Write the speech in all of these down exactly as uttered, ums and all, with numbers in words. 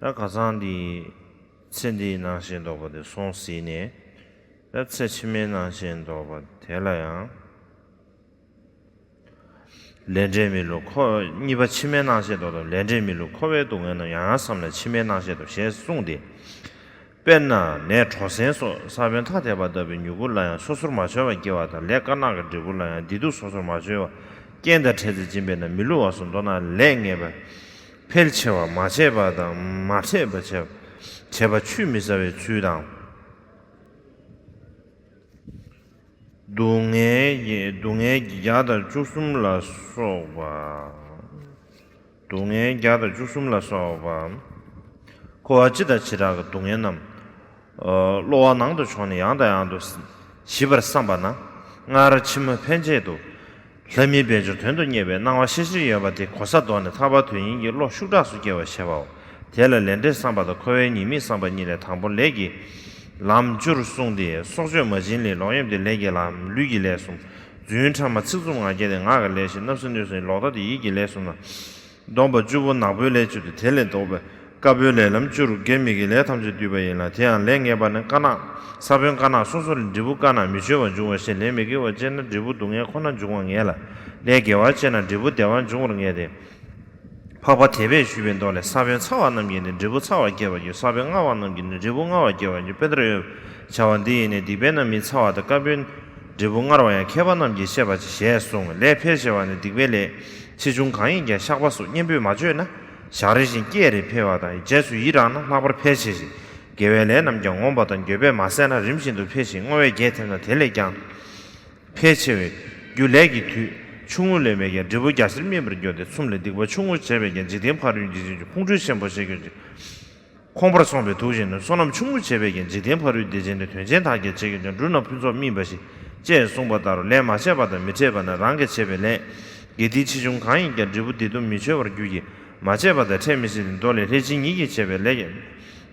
ད་ཁ་སང་འདི་ཚེ་འདིའི་སྣང་ཞེན་ལྡོག་པ་དེ་སོང་ཟིན་ནས། ད་ཚེ་ཕྱི་མའི་སྣང་ཞེན་ལྡོག་པ་དེ་ལ་ཡང་ལས་འབྲས་མི་བསླུ་འཁོར། གཉིས་པ་ཕྱི་མའི་སྣང་ཞེན་ལྡོག་དང་ལས་འབྲས་མི་བསླུ་འཁོར་བའི་སྡུག་བསྔལ་རྣམས། ཡང་ཡང་བསམས་ལ་ཕྱི་མའི་སྣང་ཞེན་ལྡོག་ཞེས་གསུངས་ཏེ། དཔེར་ན་ནས་གྲོ་སྲན་སོགས་ས་བོན་ཐ་དད་པ་ལྟ་བུའི་མྱུ་གུ་ལ་ཡང་སོ་སོར་མ་བྱས་པ་སྐྱེ་བ་དང་། ལས་དཀར་ནག་གི་འབྲས་བུ་ལ་ཡང་བདེ་སྡུག་སོ་སོར་མ་བྱས་པ་རྐྱེན་དང་འཕྲད་ཚེ་སྦྱིན་པས་ན་མི་བསླུ་བ་སོགས། མདོར་ན་ལས་ངན་པ་འཕེལ་ཆེ་བ་མ་བྱས་པ་དང་མ་འཕྲད་པ་བྱས་བྱས་པ་ཆུད་མི་ཟ་བའི་ཚུལ་དང་། སྡུག་བསྔལ་གྱི་སྡུག་བསྔལ་གྱི་བརྒྱ་དང་བཅུ་གསུམ་ལ་སོགས་པ། སྡུག་བསྔལ་བརྒྱ་དང་བཅུ་གསུམ་ལ་སོགས་པ། འཁོར་བ་སྤྱི་དང་བྱེ་བྲག་གི་སྡུག་བསྔལ་རྣམས། ཨ། གློ་བ་ནང་དུ་ཕྱོགས་ནས་ཡང་དང་ཡང་དུ་ཞིབ་པར་བསམས་པ་ན། སྔར་ཕྱི་མ་ཕན་ཆད་དུ་ལྷ་མིའི་དཔལ་འབྱོར་དོན་དུ་གཉེར་བའི་སྣང་བ་ཤར་ཤར་ཡོད་པ་དེ་གོ་ས་ལྡོག་ནས་ཐར་པ་དོན་གཉེར་གྱི་བློ་ཤུགས་དྲག་སུ་སྐྱེ་བར་བྱེད་པའོ། དེ་ལ་ལས་འབྲས་བསམ་པ་དང་འཁོར་བའི་ཉེས་དམིགས་བསམ་པ་གཉིས་ལས། དང་པོ་ལས་ཀྱི་ལམ་བཅུར་གསུངས་ཏེ། སྲོག་གཅོད་མ་བྱིན་ལེན། ལོག་གཡེམ་སྟེ་ལས་ཀྱི་ལམ། ལུས་ཀྱི་ལས་གསུམ། རྫུན་ཕྲ་མ་ཚིག་རྩུབ་ངག་འཁྱལ་ཏེ། ངག་གི་ལས་བཞི། རྣམ་གསུམ་གནོད་སེམས། ལོག་ལྟ་སྟེ་ཡིད་ཀྱི་ལས་གསུམ་ལ། སྡོམ་པ་བཅུ་པོ་ནག་པོའི་ལས་བཅུ་སྟེ། དེ་ལས་ལྡོག་པའི་དཀར་པོའི་ལས་ལམ་བཅུ་རུ་དགེ་མི་དགེའི་ལས་ཐམས་ཅད་བསྡུས་པ་ཡིན་ལ། དེ་ཡང་ལས་ངན་པ་ནི་དཀར་ནག་ས་བོན་དཀར་ནག་སོ་སོ་ལས་འབྲས་བུ་དཀར་ནག་མི་འཆོལ་བ་འབྱུང་བ་ཞིག་ལས་མི་དགེ་བ་སྤྱད་ན་འབྲས་བུ་སྡུག་བསྔལ་ཁོ་ན་འབྱུང་བ་ངེས་ལ། ལས་དགེ་བ་སྤྱད་ན་འབྲས་བུ་བདེ་བ་འབྱུང་བར་ངེས་ཏེ། འཕགས་པ་དད་པས་ཞུས་པའི་མདོ་ལས། ས་བོན་ཚ་བ་རྣམས་ཀྱིས་ནི་འབྲས་བུ་ཚ་བ་སྐྱེད་པར་འགྱུར། ས་བོན་མངར་བ་རྣམས་ཀྱིས་ནི་འབྲས་བུ་མངར་བ་སྐྱེད་པར་འགྱུར། དཔེ་ལྟར་ཡོད་པར་བྱ་བ་འདི་ཡིས་ནི། སྡིག་པའི་རྣམ་སྨིན་ཚ་བ་དང་། དཀར་པོའི་འབྲས་བུ་མངར་བ་ཡང་། མཁས་པ་རྣམས་ཀྱིས་ཤེས་པར་བྱ། ཞེས་གསུངས། ལས་འཕེལ་ཆེ་བ་ནི་སྡིག་པའི་ལས། ཆེ་ཆུང་གང་ཡིན་ཀྱང་བཤགས་པ་སོགས་གཉེན་པོས་མ་བཅོས་ན། ཞག་རེ་བཞིན་སྐྱེད་རེ་འཕེལ་བ་དང་། རྗེས་སུ་ཡི་རངས་ན་ལྷག་པར་འཕེལ་ཆེ་ཞིང་། དགེ་བའི་ལས་རྣམས་ཀྱང་ངོམས་པ་དང་འགྱོད་པས་མ་ཟད་ན་རིམ་བཞིན་དུ་འཕེལ་ཞིང་བསྔོ་བས་རྒྱས་ཐེབས་ན་དེ་ལས་ཀྱང་འཕེལ་ཆེ་བའི་རྒྱུ། ལས་ཀྱི་དུས་ཆུང་ངུ་ལས་མེད་ཀྱང་འབྲས་བུ་རྒྱ་ཆེར་སྨིན་པར་འགྱུར་ཏེ། ཚུལ་ལས་སྡིག་པ་ཆུང་ངུ་བྱས་པས་ཀྱང་འཇིག་རྟེན་ཕ་རོལ་འཇིགས་བྱེད་ཀྱི་ཕུང་ཁྲོལ་ཆེན་པོ་ཞེས་བརྗོད་ཅིང་། ཁོང་པར་སོང་བའི་དུག་བཞིན་དུ། བསོད་ནམས་ཆུང་ངུ་བྱས་པས་ཀྱང་འཇིག་རྟེན་ཕ་རོལ་བདེ་ཆེན་དུ་དོན་ཆེན་དག་ཀྱང་བྱེད་ཀྱང་འབྲུ་རྣམས་ཕུན་ཚོགས་སྨིན་པ་ཞིག་ཅེས་གསུངས་པ་ལྟར། ལས་མ་བྱས་པ་དང་མི་འཕྲད་པ་ནི་རང་གིས་བྱས་པའི་ལས་དགེ་སྡིག་ཆེ་ཆུང་གང་ཡིན་ཀྱང་འབྲས་བུ་བདེ་སྡུག་མི་འཆོལ་བར་འགྱུར་གྱི། མ་བྱས་པ་དང་འཕྲད་མི་སྲིད་དེ། མདོ་ལས། ལྷས་སྦྱིན་ཉིད་ཀྱིས་བྱས་པའི་ལས་ཀྱི་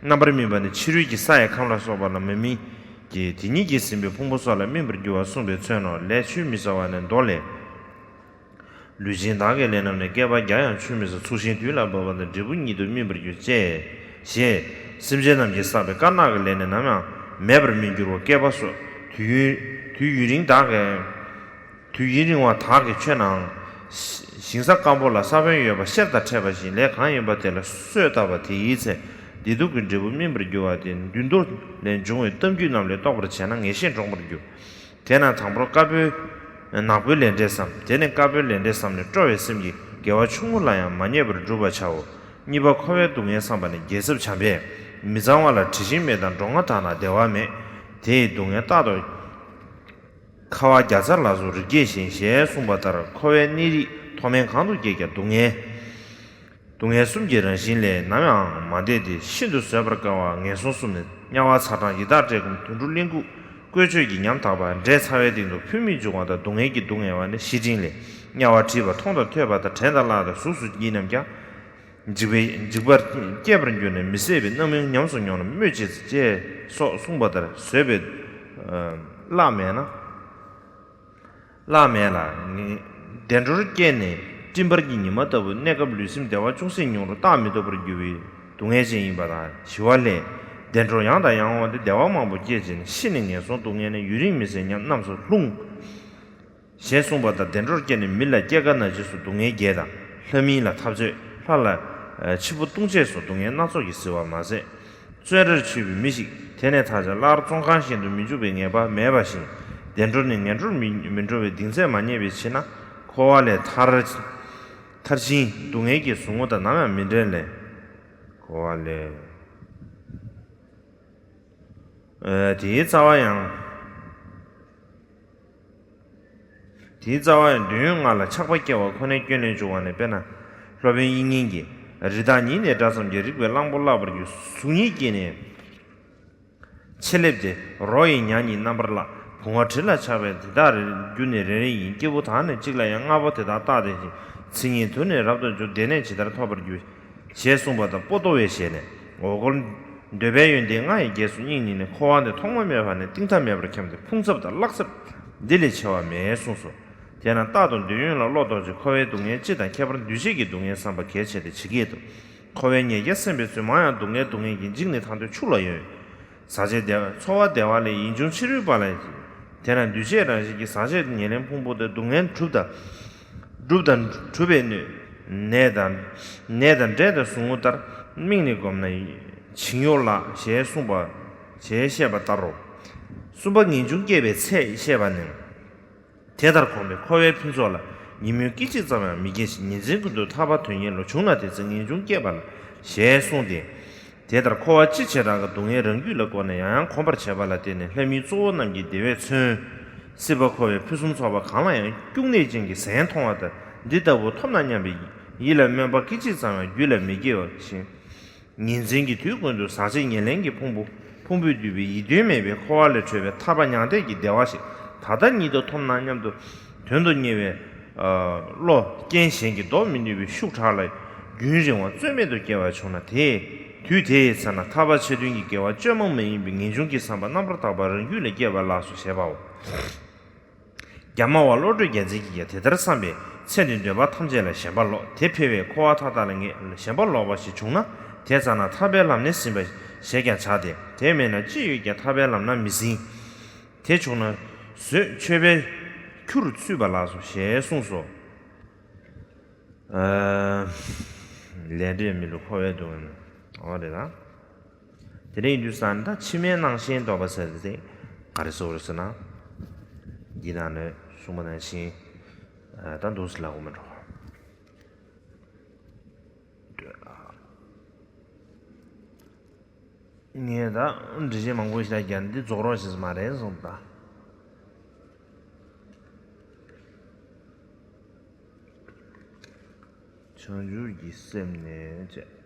རྣམ་པར་སྨིན་པ་ནི་ཕྱི་རོལ་གྱི་ས་ཡི་ཁམས་ལ་སོགས་པ་ལ་མ་སྨིན་གྱི། དེ་ཉིད་ཀྱིས་ཟིན་པའི་ཕུང་པོ་སོགས་ལ་སྨིན་པར་འགྱུར་བ་གསུངས་པས་མཚོན་ནོ། ལས་ཆུད་མི་ཟ་བ་ནི་མདོ་ལས། ལུས་ཅན་དག་གི་ལས་རྣམས་ནི། བསྐལ་པ་བརྒྱ་ཡང་ཆུད་མི་ཟ། ཚུགས་ཤིང་དུས་ལ་བབ་པ་དང་། འབྲས་བུ་ཉིད་དུ་སྨིན་པར་འགྱུར། ཅེས། ཞེས་སེམས་ཅན་རྣམས་ཀྱིས་བསགས་པའི་དཀར་ནག་གི་ལས་ནི་ནམ་ཡང་མེད་པར་མི་འགྱུར་བ། བསྐལ་པ་སོགས་དུས་ཡུན་དུས་ཡུན་རིང་དག་གི་དུས་ཡུན་རིང་བ་དག་གི་ཆོད་ནའང་། ཞིང་ས་སྐམ་པོ་ལ་ས་བོན་ཡོད་པ་ཤེལ་དང་འཕྲད་པ་བཞིན། ལས་གང་ཡིན་པ་དེ་ལ་གསོས་བཏབ་པ་དེ་ཡི་ཚེ་བདེ་སྡུག་གི་འབྲས་བུ་སྨིན་པར་འགྱུར་བ་སྟེ། འདུས་མདོ་ལས་འབྱུང་བའི་གཏམ་རྒྱུད་རྣམས་ལས་རྟོགས་པར་བྱས་ན་ངེས་ཤེས་འདྲོངས་པར་འགྱུར། དེས་ན་དང་པོར་དཀར་པོའི་ནག་པོའི་ལས་འབྲས་བསམ། དེ་ནས་དཀར་པོའི་ལས་འབྲས་བསམ་ནས་སྤྲོ་བའི་སེམས་ཀྱིས་དགེ་བ་ཆུང་ངུ་ལ་ཡང་མ་བརྙས་པར་བསྒྲུབ་པར་བྱའོ། གཉིས་པ་འཁོར་བའི་སྡུག་བསྔལ་བསམ་པ་ནི། རྒྱལ་ཚབ་བྱམས་པས་མི་གཙང་བ་ལ་དྲི་ཞིམ་མེ་དང་འགྲོ་ལྔ་དག་ན་བདེ་བ་མེད། དེ་ཡི་སྡུག་བསྔལ་རྟག་ཏུ་ཁ་བ་བརྒྱ་རྩ་ལ་སོགས་རིགས་བརྒྱས་ཤིང་། ཞེས་གསུངས་པ་ལྟར་འཁོར་བའི་གནས་རིས་མཐོ་དམན་གང་དུ་སྐྱེས་ཀྱང་སྡུག་བསྔལ། སྡུག་བསྔལ་གསུམ་གྱི་རང་བཞིན་ལས་ནམ་ཡང་མ་འདས་ཏེ། ཤིན་ཏུ་བཟོད་པར་དཀའ་བ་ངན་སོང་གསུམ་ནས། དམྱལ་བ་ཚ་གྲང་ཡི་དྭགས་བཀྲེས་སྐོམ་དུད་འགྲོ་གླེན་ལྐུགས་བཀོལ་སྤྱོད་ཀྱི་ཉམ་ཐག་པ། འབྲས་ཚ་བའི་སྟེང་དུ་ཕུལ་མི་འབྱུང་བ་དང་། སྡུག་བསྔལ་གྱི་སྡུག་བསྔལ་བ་ནི་ཤི་འཕྲིན་ལས། དམྱལ་བ་བྲིས་པ་མཐོང་དང་ཐོས་པ་དང་། དྲན་དང་བཀླགས་དང་གཟུགས་སུ་བརྙས་རྣམས་ཀྱང་། འཇིགས་པའི་འཇིགས་པར་སྐྱེས་པར་གྱུར་ནས། མི་བཟད་པའི་རྣམ་སྨིན་ཉམས་སུ་མྱོང་ན་སྨོས་ཅི། ཅེས་སོགས་གསུངས་པ་ལྟར་བཟོད་པའི་གླགས་མེད་ན། བླ་མེད་ལ། བདེ་འགྲོར་སྐྱེས་ནས་སྤྲིན་བར་གྱི་ཉི་མ་ལྟ་བུ་གནས་སྐབས་ལུས་སེམས་བདེ་བ་ཅུང་ཟད་མྱོང་རུང་རྟག་མི་ཐུབ་པར་འགྱུར་བའི་སྡུག་བསྔལ་ཅན་ཡིན་པ་དང་། ཞི་བ་ལྷས། བདེ་འགྲོར་ཡང་དང་ཡང་འོངས་ཏེ་བདེ་བ་མང་པོ་སྐྱེད་ཅིང་ཤི་ནས་ངན་སོང་སྡུག་བསྔལ་ནི་ཡུན་རིང་མི་བཟད་སྙམ་རྣམས་སུ་ལྷུང་། ཞེས་གསུངས་པ་ལྟར་བདེ་འགྲོར་སྐྱེས་ནས་མི་ལ་སྐྱེ་རྒ་ན་འཆི་སོགས་སྡུག་བསྔལ་བརྒྱད་དང་། ལྷ་མིན་ལ་འཐབ་རྩོད། ལྷ་ལ་འཆི་འཕོ་ལྟུང་བྱེད་སོགས་སྡུག་བསྔལ་སྣ་ཚོགས་ཀྱིས་གཟིར་བ་མ་ཟད། བཙོན་རར་ཆུད་པའི་མི་ཞིག་དེ་ནས་ཐར་ཅིང་སླར་བཙོན་ཁང་གཞན་དུ་མི་འཇུག་པའི་ངེས་པ་མེད་པ་བཞིན། བདེ་འགྲོ་ནས་ངན་འགྲོར་མི་མི་འགྲོ་བའི་གདིང་ཚད་མ་རྙེད་པའི་ཕྱིར་ན། འཁོར་བ་ལས་ཐར་ཐར་ཕྱིན་སྡུག་བསྔལ་གྱི་ཟུག་རྔུ་དང་ནམ་ཡང་མི་འབྲལ་ལས། འཁོར་བ་ལས། ཨ། དེའི་རྩ་བ་ཡང་། དེའི་རྩ་བ་ཡང་འདོད་ཡོན་ལྔ་ལ་ཆགས་པ་སྐྱེ་བ་ཁོ་ནའི་སྐྱོན་ལས་བྱུང་བ་ནི། དཔེར་ན་སློབ་དཔོན་དབྱིག་གཉེན་གྱིས། རི་དྭགས་ཉིད་ནས་སྒྲ་ཙམ་གྱིས། རིག་པའི་གླང་པོ་བརླག་པར་འགྱུར། གཟུགས་བརྙན་སྐྱེས་ནས་ཕྱེ་ལེབ་སྟེ། རོ་ཡི་ཉ་ཉིད་རྣམ་པར་བརླག། བུང་བ་དྲི་ལ་ཆགས་པས་དེ་དག་རེ་རྒྱུ་ནི་རེ་རེ་ཡིན། སྐྱེས་བུ་དག་ནི་གཅིག་ལ་ཡང་། ལྔ་པོ་དེ་དག་རྟག་བདེན་ཞིང་། མཚན་ཉིད་དུ་ནི་རབ་ཏུ་འབྱུང་། དེ་ནས་ཇི་ལྟར་ཐོབ་པར་འགྱུར། ཞེས་གསུངས་པ་ལྟར་པོ་ཏོ་བའི་ཞལ་ནས། འོ་སྐོལ། འདོད་པའི་ཡོན་ཏན་ལྔ་ཡི་རྗེས་སུ་སྙེགས་ནས་ནི། འཁོར་བ་འདི་ཐོག་མ་མེད་པ་ནས་གཏིང་མཐའ་མེད་པར་འཁྱམས་ཏེ། ཕུང་ཚབ་དང་བརླག་ཚབ་འདི་ལས་ཆེ་བ་མེད་གསུངས་སོ། དེས་ན་རྟག་ཏུ་འདོད་ཡོན་ལ་བློ་ལྡོག་ཅིང་། འཁོར་བའི་སྡུག་བསྔལ་སྤྱི་དང་ཁྱད་པར་འདུས་བྱས་ཀྱི་སྡུག་བསྔལ་བསམ་པ་གལ་ཆེ་སྟེ། ཇི་སྐད་དུ། འཁོར་བའི་ཉེས་བརྒྱ་སེམས་པའི་ཚུལ། མང་ཡང་སྡུག་བསྔལ་སྡུག་བསྔལ་གྱིས། འཇིགས་ནི་ཐང་དུ་ཆུ་ལ་གཡོལ། ཟག་བཅས་བདེ་བ་ཚོར་བ་བདེ་བ་ལས། ཡིད་འབྱུང་ཕྱི་རོལ་པ་ལ་ཡང་། དེ་ལ་འདུས་བྱས་རང་བཞིན་གྱིས། ཟག་བཅས་ཉེར་ལེན་ཕུང་པོ་དེ། སྡུག་བསྔལ་གྲུབ་དང་། སྒྲུབ་དང་སྒྲུབ་པའི་སྣོད། ནས་དང་ནས་དང་འབྲས་དང་ཟུག་རྔུ་ལྟར། དམིགས་ནས་བསྒོམས་ན་བྱིང་གཡོ་ལ། ཞེས་གསུངས་པ། ཞེས་བཤད་པ་ལྟར་རོ། གསུམ་པ་ངེས་འབྱུང་སྐྱེས་པའི་ཚད་བཤད་པ་ནི། དེ་ལྟར་གོམས་པས་འཁོར་བའི་ཕུན་ཚོགས་ལ། ཉིན་མོའི་སྐད་ཅིག་ཙམ་ཡང་མི་སྐྱེ་ཞིང་། ཉིན་མཚན་ཀུན་ཏུ་ཐར་པ་དོན་གཉེར་བློ། བྱུང་ན་དེ་ཚེ་ངེས་འབྱུང་སྐྱེས་པ་ལ། ཞེས་གསུངས་ཏེ། དེ་ལྟར་འཁོར་བ་སྤྱི་བྱེ་བྲག་གི་སྡུག་བསྔལ་རང་རྒྱུད་ལ་བསྐོར་ནས་ཡང་ཡང་གོམས་པར་བྱས་པ་ལ་བརྟེན་ནས་ལྷ་མིའི་གཙོ་བོ་རྣམས་ཀྱིས་བདེ་བས་མཚོན། སྲིད་པ་འཁོར་བའི་ཕུན་སུམ་ཚོགས་པ་གང་ལ་ཡང་སྐྱུག་ནད་ཅན་གྱི་ཟན་མཐོང་བ་ལྟར། འདི་ལྟ་བུ་ཐོབ་ན་སྙམ་པའི་ཡིད་ལ་སྨོན་པ་སྐད་ཅིག་ཙམ་ཡང་རྒྱུད་ལ་མི་སྐྱེ་བ་བཞིན། ཉིན་མཚན་གྱི་དུས་ཀུན་ཏུ་ཟག་བཅས་ཉེར་ལེན་གྱི་ཕུང་པོ་ཕུང་པོས་བསྡུས་པའི་ཡིད་རྟོན་མེད་པའི་འཁོར་བ་ལས་གྲོལ་བའི་ཐར་པ་མྱང་འདས་ཀྱི་བདེ་བ་ཞིག་ད་ལྟ་ཉིད་དུ་ཐོབ་ན་སྙམ་དུ་དོན་དུ་གཉེར་བའི་བློ་རྐྱེན་གཞན་གྱིས་བཟློག་མི་ནུས་པའི་ཤུགས་དྲག་ལ་རྒྱུན་རིང་བ་རྩོལ་མེད་དུ་སྐྱེ་བ་བྱུང་ན། དེའི་དུས་དེའི་ཚེ་ན་ཐར་པ་ཆེས་མཐོན་གྱི་དགེ་བ་བཅོས་མ་མ་ཡིན་པའི་ངེས་འབྱུང་གི་བསམ་པ་རྣམ་པར་དག་པ་རང་རྒྱུད་ལ་སྐྱེ་བ་ལགས་སོ་ཞེས་པའོ། རྒྱ་སྨྲ་བ་བློ་གྲོས་རྒྱལ་མཚན་གྱིས་ཀྱང་དེ་ལྟར་བསམས་པས། ཚེ་འདིའི་འདོད་པ་ཐམས་ཅད་ལ་ཞེན་པ་ལོག་དེ་འཕེལ་བས་འཁོར་བ་མཐའ་དག་ལ་ངེས་ཞེན་པ་ལོག་པ་ཞིག་བྱུང་ན། དེ་ཙམ་ན་ཐར་པའི་ལམ་སྣེ་ཟིན་པ་ཞེས་ཀྱང་བྱ་སྟེ། དེ་མེད་ན་ཅི་ཡོད་ཀྱང་ཐར་པའི་ལམ་སྣེ་མི་ཟིན། དེ་བྱུང་ན་བཟོད་ཆོས་པའི་ཁྱུར་ཚུད་པ་ལགས་སོ་ཞེས་གསུངས་སོ། ལས་འབྲས་མི་བསླུ་འཁོར་བའི་སྡུག་བསྔལ། འོ་རེད་ད། དེ་འདྲ་ཡིན་དུས་ཙང་ད་ཕྱི་མའི་སྣང་ཞེན་ལྡོག་པ་ཟེར་དེ་ག་རེ་ཟེར་བ་རེད་ཟེར་ན། འདི་ནང་ནས་གསུངས་པ་ནང་བཞིན། ད་འདུག་སེ་ལབ་དགོས་མི་འགྲོ། ངས་ད་འགྲེལ་བཤད་མང་པོ་ཞིག་རྒྱག་འདི་རྫོགས་རོགས་བྱེད་ས་མ་རེད་གསུངས་ད། བྱང་ཆུབ་ཀྱི་སེམས་ནི་བྱས།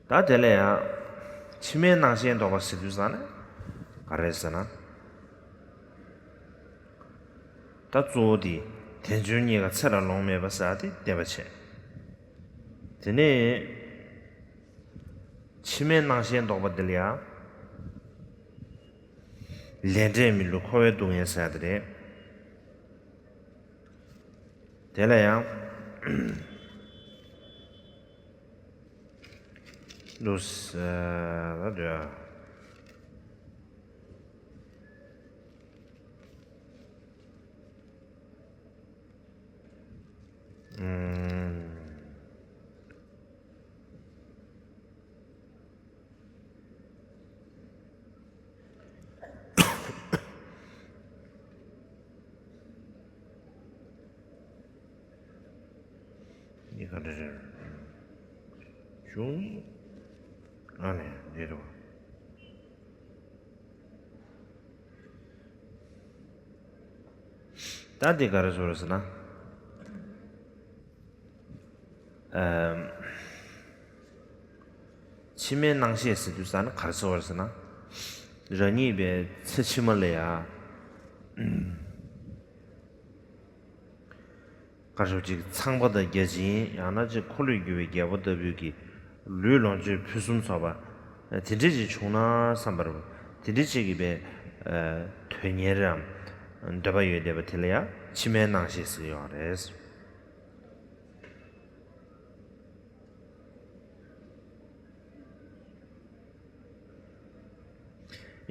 ད་དེ་ལ་ཡང་ཕྱི་མའི་སྣང་ཞེན་ལྡོག་པ་ཟེར་དུས་ཙང་ནས་ག་རེ་ཟེར་ན། ད་གཙོ་བོ་དེ་དལ་འབྱོར་རྙེད་དཀའ་ཚེ་རབས་ལོང་མེད་པ་ཟེར་ཡ་དེ་བསྟན་པ་བྱས། དེ་ནས་ཕྱི་མའི་སྣང་ཞེན་ལྡོག་པ་འདི་ལ་ཡང་ལས་འབྲས་མི་བསླུ་འཁོར་བའི་སྡུག་བསྔལ་ཟེར་ཡ་དེ་རེད། དེ་ལ་ཡང་འདུག་སེ་ལབ་འདོད། ཨུམ། འདི་ག་འདྲ་རེད། གཞུང་ཨ་ནི་འདི་རེད་པ། ད་འདི་ག་རེ་ཟེར་ཟེར་ན། ཕྱི་མའི་སྣང་ཞེན་ཟེར་དུས་ཙ་ན་ག་རེ་ཟེར་བ་རེད་ཟེར་ན། རང་ཉིད་པའི་ཚེ་ཕྱི་མ་ལ་ཡ། ག་རེ་ཟེར་ཅིག་ཚངས་པ་དང་བརྒྱ་བྱིན་ཡང་ན་ཅིག་འཁོར་ལོས་སྒྱུར་བའི་རྒྱལ་པོ་ལྟ་བུའི་གི་ལུས་ལོངས་སྤྱོད་ཕུན་སུམ་ཚོགས་པ། དེ་འདྲས་ཅིག་བྱུང་ན་བསམ་པར། དེ་འདྲས་ཅིག་གི་པའི་དོན་གཉེར་རམ་འདོད་པ་ཡོད་བསྡད་པ་དེ་ལ་ཡ་ཕྱི་མའི་སྣང་ཞེན་ཟེར་གྱི་ཡོད་རེད།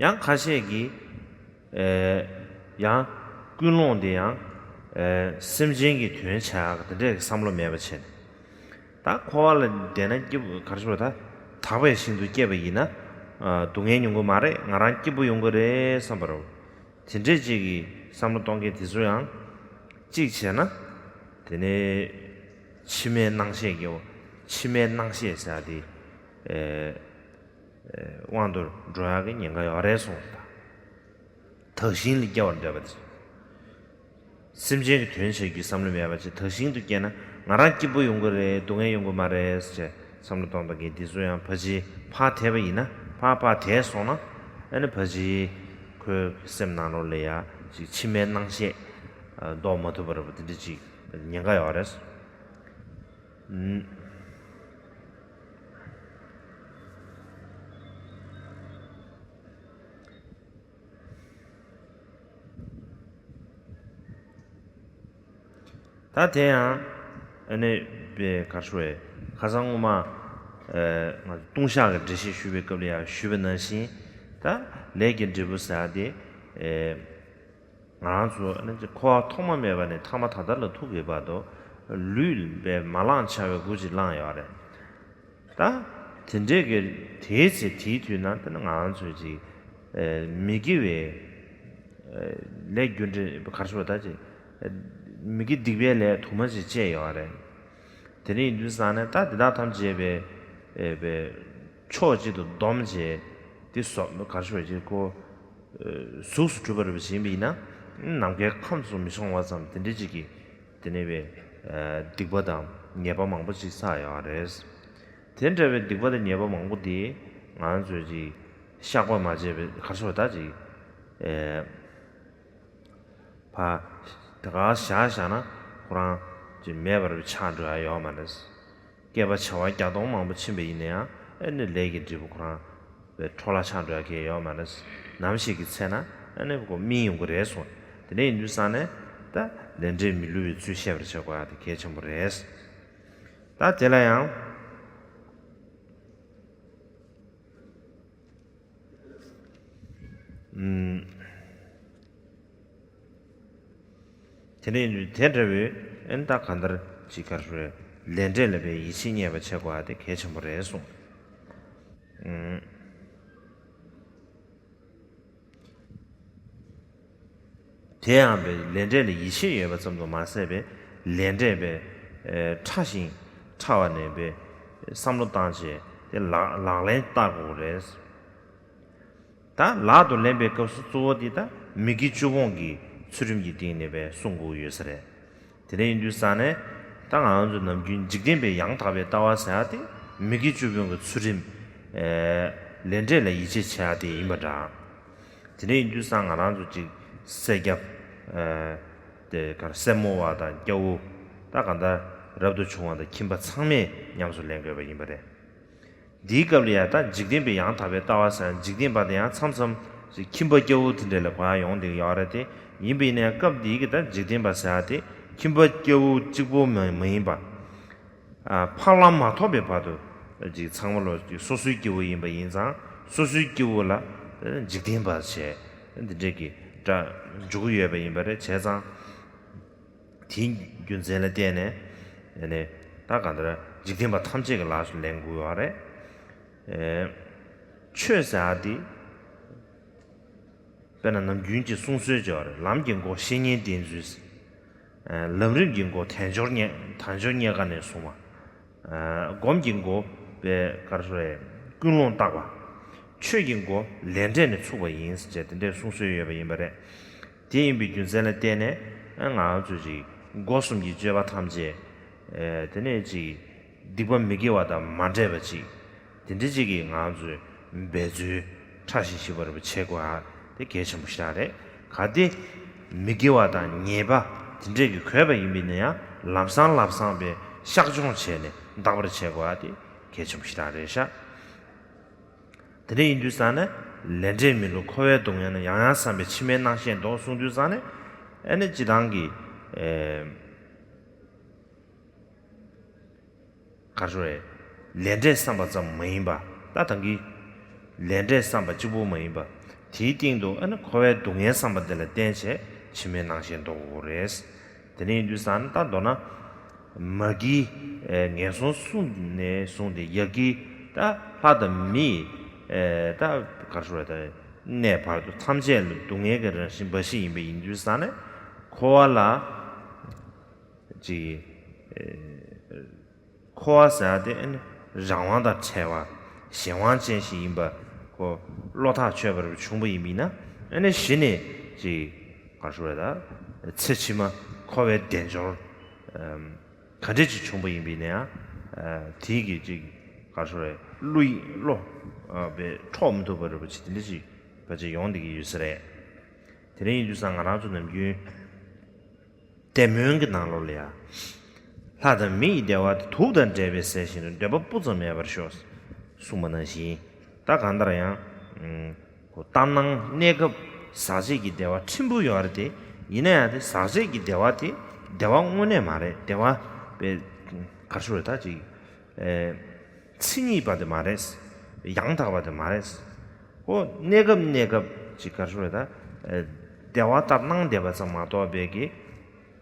ཡང་ཁ་ཤས་ཀྱིས། ཨེ། ཡང་ཀུན་སློང་དེ་ཡང་། ཨེ། སེམས་ཅན་གྱི་དོན་བྱ་ཡག་དེ་འདྲའི་བསམ་བློ་མེད་པ་བྱས་ནས། ད་འཁོར་བ་ལ་བསྡད་ན་སྐྱིད་པོ་ག་རེ་ཞུ་བ་ད། དག་པའི་ཞིང་དུ་སྐྱེས་པ་ཡིན་ན། ཨ། སྡུག་བསྔལ་མྱོང་གི་མ་རེད། ང་རང་སྐྱིད་པོ་ཡོང་གི་རེད་བསམ་པ་རེད། དེ་འདྲས་ཅིག་གི་བསམ་བློ་གཏོང་མཁན་དེ་ཚོ་ཡང་གཅིག་བྱས་ན། དེ་ནས་ཕྱི་མའི་སྣང་ཤས་ཀྱི་ཕྱི་མའི་སྣང་ཤས་ཟེར་ཡ་དེ་ཨེ་ཨེ་དབང་དུ་འགྲོ་ཡག་གི་ཉེན་ཁ་ཡོད་རེད་གསུངས་ད། དག་ཞིང་ལ་སྐྱེ་བར་འདོད་པ་དེ། སེམས་ཅན་གྱི་དོན་བྱ་རྒྱུའི་བསམ་བློ་མེད་པ་ཅིག་དག་ཞིང་དུ་སྐྱེས་ན་ང་རང་སྐྱིད་པོ་ཡོང་གི་རེད། སྡུག་བསྔལ་ཡོང་གི་མ་རེད་ཟེར་བྱས་བསམ་བློ་གཏོང་སྟངས་ཀྱི་འདི་ཚོ་ཡང་ཕར་ཕྱིན་ཕར་དེད་པ་ཡིན་ན། ཕར་ཕར་དེད་སོང་ན། ཨ་ནི་ཕར་ཕྱིན་ཁོའི་སེམས་ནང་ལོགས་ལ་ཡ་ཅིག་ཕྱི་མའི་སྣང་ཤས་ལྡོག་མ་ཐུབ་པ་རེད་པ། དེ་འདྲ་ཅིག་ཉེན་ཁ་ཡོད་རེད། ད་དེ་ཡང་ཨ་ནི་པའི་གར་ཤོ་བའི་ཁ་སང་སྔོན་མ་ང་ལྟུང་བཤགས་ཀྱི་འགྲེལ་བཤད་ཞུས་པའི་སྐབས་ལ་ཡང་ཞུས་པ་ནང་བཞིན། ད་ལས་ཀྱི་འབྲས་བུ་ཟེར་ཡ་དེ། ང་རང་ཚོ་ཨ་ནི་འཁོར་བ་ཐོག་མ་མེད་པ་ནས་ཐ་མ་ད་ལྟ་ལ་ཐུག་གི་བར་དུ་ལུས་པའི་མ་བླངས་བྱ་བའི་སྒོ་ཅིག་བླངས་ཡོད་རེད། ད་དེ་འདྲས་ཀྱི་དེའི་ཚེ་དེའི་དུས་ན་ད་ནི་ང་རང་ཚོས་ཅིག་མི་དགེ་བའི་ལས་རྒྱུ་འབྲས་གར་ཤོར་ད་ཅིག་མི་དགེ་སྡིག་པའི་ལས་དུ་མ་ཅིག་བཅད་ཡོད་རེད། དེ་འདྲ་ཡིན་དུས་ཙང་ནས་ད་དེ་དག་ཐམས་ཅད་པའི་པའི་ཕྱོགས་གཅིག་ཏུ་བསྡོམས་བྱས་དེ་སོགས་གར་ཤོར་ཅིག་ཁོ། གཟུགས་སུ་གྲུབ་པ་རེད་པ་ཞིག་ཡིན་པ་ཡིན་ན། ནམ་མཁའི་ཁམས་སུ་མི་ཤོང་བ་ཙམ་དེ་འདྲ་ཅིག་གིས་དེ་ནས་པའི་སྡིག་པ་དང་ཉེས་པ་མང་པོ་ཅིག་བསགས་ཡོད་རེད། དེ་འདྲ་བའི་སྡིག་པ་དང་ཉེས་པ་མང་པོ་དེ་ང་ཚོས་ཅིག་བཤགས་པ་མ་བྱས་པའི་གར་ཤོར་ད་ཅིག་ཕ་དེ་ག་བཞག་བཞག་ན་ཁོ་རང་ཅིག་མེད་པར་ཆགས་འགྲོ་ཡ་ཡོད་མ་རེད། བསྐལ་པ་བྱེ་བ་བརྒྱ་སྟོང་མང་པོ་ཕྱིན་པ་ཡིན་ན་ཡང་ཨ་ནི་ལས་ཀྱི་འབྲས་བུ་ཁོ་རང་པའི་འཕྲོ་བརླག་ཆགས་འགྲོ་ཡ་གང་ཡང་ཡོད་མ་རེད། ནམ་ཞིག་གི་ཚེ་ན་ཨ་ནི་ཁོ་སྨིན་ཡོང་གི་རེད་གསུངས། དེ་འདྲ་ཡིན་དུས་ཙང་ནས་ད་ལས་འབྲས་མི་བསླུ་བའི་ཚུལ་ཤེས་པར་བྱེད་དགོས་ཡ་དེ་གལ་ཆེན་པོ་རེད། ད་དེ་ལ་ཡང་ཨུམ། དེ་ནས་དེ་འདྲ་བའི་ཨན་ད་གང་ལྟར་ཅིག་གར་ཞུ་རེད། ལས་འབྲས་ལ་བའི་ཡིད་ཆེས་རྙེད་པ་བྱེད་དགོས་ཨ་དེ་གལ་ཆེན་པོ་རེད་གསུངས། ཨུམ། དེ་ཡང་པའི་ལས་འབྲས་ལ་ཡིད་ཆེས་ཡོད་པ་ཙམ་དུ་མ་ཟད་པའི་ལས་འབྲས་པའི་ཕྲ་ཞིང་ཕྲ་བ་ནས་པའི་བསམ་བློ་བཏང་བྱས་དེ་ལག་ལག་ལེན་བསྟར་དགོས་རེད། ད་ལག་ཏུ་ལེན་པའི་སྐབས་སུ་གཙོ་བོ་འདི་ད་མི་དགེ་བཅུ་སྤོང་གི་ཚུལ་ཁྲིམས་ཀྱི་སྟེང་ནས་པའི་སྲུང་དགོས་ཡོད་ས་རེད། དེ་འདྲ་ཡིན་དུས་ཙང་ནས་ད་ང་རང་ཚོ་ནམ་རྒྱུན་འཇིག་རྟེན་པའི་ཡང་དག་པའི་ལྟ་བ་ཟེར་ཡ་དེ་མི་དགེ་བཅུ་སྤོང་གི་ཚུལ་ཁྲིམས་ལས་འབྲས་ལ་ཡིད་ཆེས་བྱེད་ཡ་དེ་ཡིན་པ་འདྲ། དེ་འདྲ་ཡིན་དུས་ཙང་ང་རང་ཚོ་གཅིག་སེར་སྐྱ་དེ་གར་སེར་མོ་བ་དང་སྐྱ་བོ་ད་གང་ལྟར་རབ་ཏུ་བྱུང་བ་དང་ཁྱིམ་པ་ཚང་མས་ཉམས་སུ་ལེན་དགོས་པ་ཡིན་པ་རེད། འདིའི་སྐབས་ལ་ཡང་ད་འཇིག་རྟེན་པའི་ཡང་དག་པའི་ལྟ་བ་ཟེར་ན་འཇིག་རྟེན་པ་དེ་ཡང་མཚམས་མཚམས་ཤིག་ཁྱིམ་པ་སྐྱ་བོ་དེ་འདྲ་ལ་གོ་ཡ་ཡོང་བསྡད་ཀྱི་ཡོད་རེད་དེ། ཡིན་པ་ཡིན་ན་ཡང་སྐབས་འདིའི་གི་ད་འཇིག་རྟེན་པ་ཟེར་ཡ་དེ་ཁྱིམ་པ་སྐྱ་བོ་གཅིག་པོ་མ་མ་ཡིན་པ། ཨ་འཕགས་ལམ་མ་ཐོབ་པའི་བར་དུ་ཅིག་ཚང་མ་ལོ་ཅིག་སོ་སོའི་སྐྱེ་བོ་ཡིན་པ་ཡིན་ཙང་སོ་སོའི་སྐྱེ་བོ་ལ་འཇིག་རྟེན་པ་བྱས་འདི་འདྲས་ཀྱི་སྒྲ་འཇུག་གི་ཡོད་པ་ཡིན་པ་རེད། བྱས་ཙང་དེའི་རྒྱུ་མཚན་ལ་བརྟེན་ནས་ཨ་ནི་ད་གང་ལྟར་འཇིག་རྟེན་པ་ཐམས་ཅད་ཀྱི་ལག་སུ་ལེན་དགོས་པ་རེད། ཨེ་ཆོས་ཟེར་ཡ་འདི། དཔེར་ན་ནམ་རྒྱུན་གྱི་གསུང་སྲོལ་ཅིག་ཡོད་རེད། ལམ་གྱི་མགོ་བཤེས་གཉེན་བསྟེན་ཚུལ། ལམ་རིམ་གྱི་མགོ་དལ་འབྱོར་རྙེད་དལ་འབྱོར་རྙེད་དཀའ་ནས་བཟུང་བ། སྒོམ་གྱི་མགོ་པའི་གར་སོ་རེད། ཀུན་སློང་བརྟག་པ། ཆོས་ཀྱི་མགོ་ལས་འབྲས་ནས་ཚུགས་པ་ཡིན་ཟེར་དེ་འདྲའི་གསུང་སྲོལ་ཡོད་པ་ཡིན་པ་རེད། དེ་ཡིན་པའི་རྒྱུ་མཚན་ལ་བརྟེན་ནས་ང་ཚོས་ཅིག་སྒོ་གསུམ་གྱི་སྤྱོད་པ་ཐམས་ཅད་དེ་ནས་ཅིག་སྡིག་པ་མི་དགེ་བ་དང་མ་འདྲེས་པ་ཅིག་དེ་འདྲ་ཅིག་གིས་ང་ཚོས་འབད་རྩོལ་ཕྲ་ཞིང་ཞིབ་པར་བྱེད་དགོས་ཨ་དེ་གལ་ཆེན་པོ་ཞིག་རེད། གལ་ཏེ་མི་དགེ་བ་དང་ཉེས་པ་དེ་འདྲས་ཀྱིས་གོས་པ་ཡིན་པས་ན་ཡང་ལམ་སང་ལམ་སང་བའི་བཤགས་སྦྱོང་བྱས་ནས་འདག་པར་བྱེད་དགོས་ཨ་དེ་གལ་ཆེན་པོ་ཞིག་རེད་ཤག་དེ་འདྲ་ཡིན་དུས་ཙང་ནས་ལས་འབྲས་མི་བསླུ་འཁོར་བའི་སྡུག་བསྔལ་ནི་ཡང་ཡང་བསམ་པས་ཕྱི་མའི་སྣང་ཤས་ལྡོག་གསུངས་དུས་ཙང་ནས་ཨ་ནི་སྤྱི་བཏང་གི་ཨེ། ག་རེ་ཟེར། ལས་འབྲས་བསམ་པ་ཙམ་མ་ཡིན་པ། ད་ད་གིན་ལས་འབྲས་བསམ་པ་གཅིག་པུ་མ་ཡིན་པ། དེའི་སྟེང་དུ་ཨ་ནི་འཁོར་བའི་སྡུག་བསྔལ་བསམ་པ་འདི་ལ་བརྟེན་བྱས་ཕྱི་མའི་སྣང་ཤས་ལྡོག་དགོས་རེད། དེ་ནས་ཡིན་དུས་ཙང་ད་མདོར་ན་མ་གིའི་ངན་སོང་གསུམ་ནས་བཟུང་སྟེ་ཡ་གིའི་ད་ལྷ་དང་མིའི་ད་ག་རེ་ཟེར། ད་གནས་བར་དུ་ཐམས་ཅད་ལ་སྡུག་བསྔལ་གྱི་རང་བཞིན་འབའ་ཞིག་ཡིན་པ་ཡིན་དུས་ཙང་ནས་འཁོར་བ་ལ། ཅིག་འཁོར་བ་ཟེར་ཡ་དེ་ཨ་ནི་རང་དབང་དང་བྲལ་བ་གཞན་དབང་ཅན་ཞིག་ཡིན་པ་ཁོ་བློ་ཐག་ཆོད་པར་བྱུང་བ་ཡིན་པས་ན་ཨ་ནི་གཞི་ནས་ཅིག་ག་རེ་ཟེར་ད་ཚེ་ཕྱི་མ་འཁོར་བའི་དལ་འབྱོར་ག་འདྲས་ཅིག་བྱུང་བ་ཡིན་པས་ན་ཡང་དེའི་གི་ཅིག་ག་རེ་ཟེར་བློ་ཡི་བློ་བའི་འཕྲོག་མི་ཐུབ་པ་རེད་པ་ཅིག་དེ་འདྲས་ཅིག་བ་ཅིག་ཡོང་བསྡད་ཀྱི་ཡོད་ས་རེད། དེ་འདྲ་ཡིན་དུས་ཙང་ང་རང་ཚོ་ནམ་རྒྱུན། དད་སྨོན་གྱི་ནང་ལོགས་ལ་ཡང་། ལྷ་དང་མི་ཡི་བདེ་བ་དེ་དུག་དང་འདྲ་བས་བསལ་ཞིང་དུ་འདོད་པ་སྤུ་ཙམ་མེད་པར་ཤོག་གསུངས་པ་ནང་བཞིན། ད་གང་ལྟར་ཡང་། ལྟར་སྣང་གནས་སྐབས་ཟག་བཅས་ཀྱི་བདེ་བ་ཕྲན་བུ་ཡོད་རེད་དེ། ཡིན་ན་ཡང་དེ་ཟག་བཅས་ཀྱི་བདེ་བ་དེ་ བདེ་བ་དངོས་གནས་མ་རེད། བདེ་བ་པའི་གར་ཤོར་རེད་ད་ཅིག་མཚན་ཉིད་པ་དེ་མ་རེད། ཡང་དག་པ་དེ་མ་རེད། ཁོ་གནས་སྐབས་གནས་སྐབས་ཅིག་གར་ཤོར་རེད་ད། བདེ་བ་ལྟར་སྣང་བསྡད་པ་ཙམ་མ་གཏོགས་པའི་གི་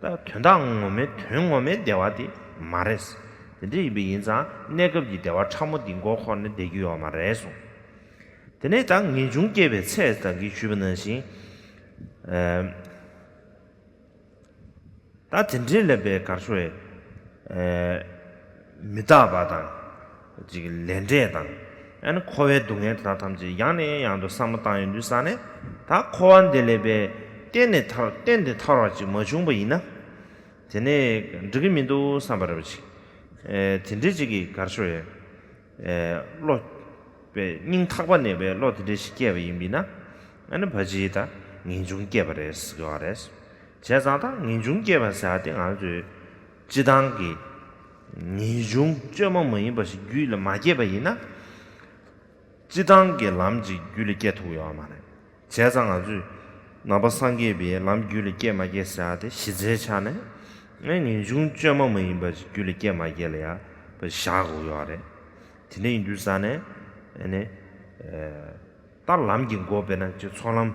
ད་དོན་དག་ངོ་མའི་དོན་ངོ་མའི་བདེ་བ་དེ་མ་རེད། དེ་འདྲ་ཡིན་པ་ཡིན་ཙང་གནས་སྐབས་ཀྱི་བདེ་བ་ཕྲ་མོ་འདི་མགོ་འཁོར་ནས་བསྡད་རྒྱུ་ཡོད་མ་རེད་གསུངས། དེ་ནས་ད་ངེས་འབྱུང་སྐྱེས་པའི་ཚེ་ད་གིན་ཞུས་པ་ནང་བཞིན། ད་དེ་འདྲའི་ལས་པའི་གར་ཤོར་བའི་མི་རྟག་པ་དང་ཅིག་ལས་འབྲས་དང་ཨ་ནི་འཁོར་བའི་སྡུག་བསྔལ་དེ་དག་ཐམས་ཅད་ཡང་ནས་ཡང་དུ་བསམ་བློ་བཏང་ཡོང་དུས་ཙང་ནས་ད་འཁོར་བ་འདི་ལས་པའི་གཏན་ནས་ཐར་གཏན་དུ་ཐར་བ་ཅིག་མ་བྱུང་པ་ཡིན་ན། དེ་ནས་འགྲིག་གི་མི་འདུག་བསམ་པ་རེད་པ་ཅིག་དེ་འདྲའི་ཅིག་གི་གར་ཤོར་བའི་བློ་པའི་སྙིང་ཐག་པ་ནས་པའི་བློ་དེ་འདྲ་ཞིག་སྐྱེས་པ་ཡིན་པས་ན་ཨ་ནི་ཕལ་ཆེར་ད་ངེས་འབྱུང་སྐྱེས་པ་རེད་ཟེར་གྱི་ཡོད་རེད། བྱས་ཙང་ད་ངེས་འབྱུང་སྐྱེས་པ་ཟེར་ཡ་དེ་ང་ཚོས་སྤྱི་བཏང་གི་ངེས་འབྱུང་བཅོས་མ་མ་ཡིན་པ་ཞིག་རྒྱུད་ལ་མ་སྐྱེས་པ་ཡིན་ན། སྤྱི་བཏང་གི་ལམ་གྱི་རྒྱུད་ལ་སྐྱེ་ཐུབ་ཡོད་མ་རེད། བྱས་ཙང་ང་ཚོས་ནང་པ་སངས་རྒྱས་པའི་ལམ་རྒྱུད་ལ་སྐྱེ་མ་སྐྱེ་ཟེར་ཡ་དེ་གཞི་རྩའི་ཆ་ནས་ངས་ངེས་འབྱུང་བཅོས་མ་མ་ཡིན་པ་ཞིག་རྒྱུད་ལ་སྐྱེ་མ་སྐྱེ་ལ་ཡ་བཞག་དགོས་ཡོད་རེད། དེ་འདྲ་ཡིན་དུས་ཙང་ནས་ཨ་ནི་ད་ལམ་གྱི་མགོ་དཔེར་ན་ཅིག་ཚོགས་ལམ་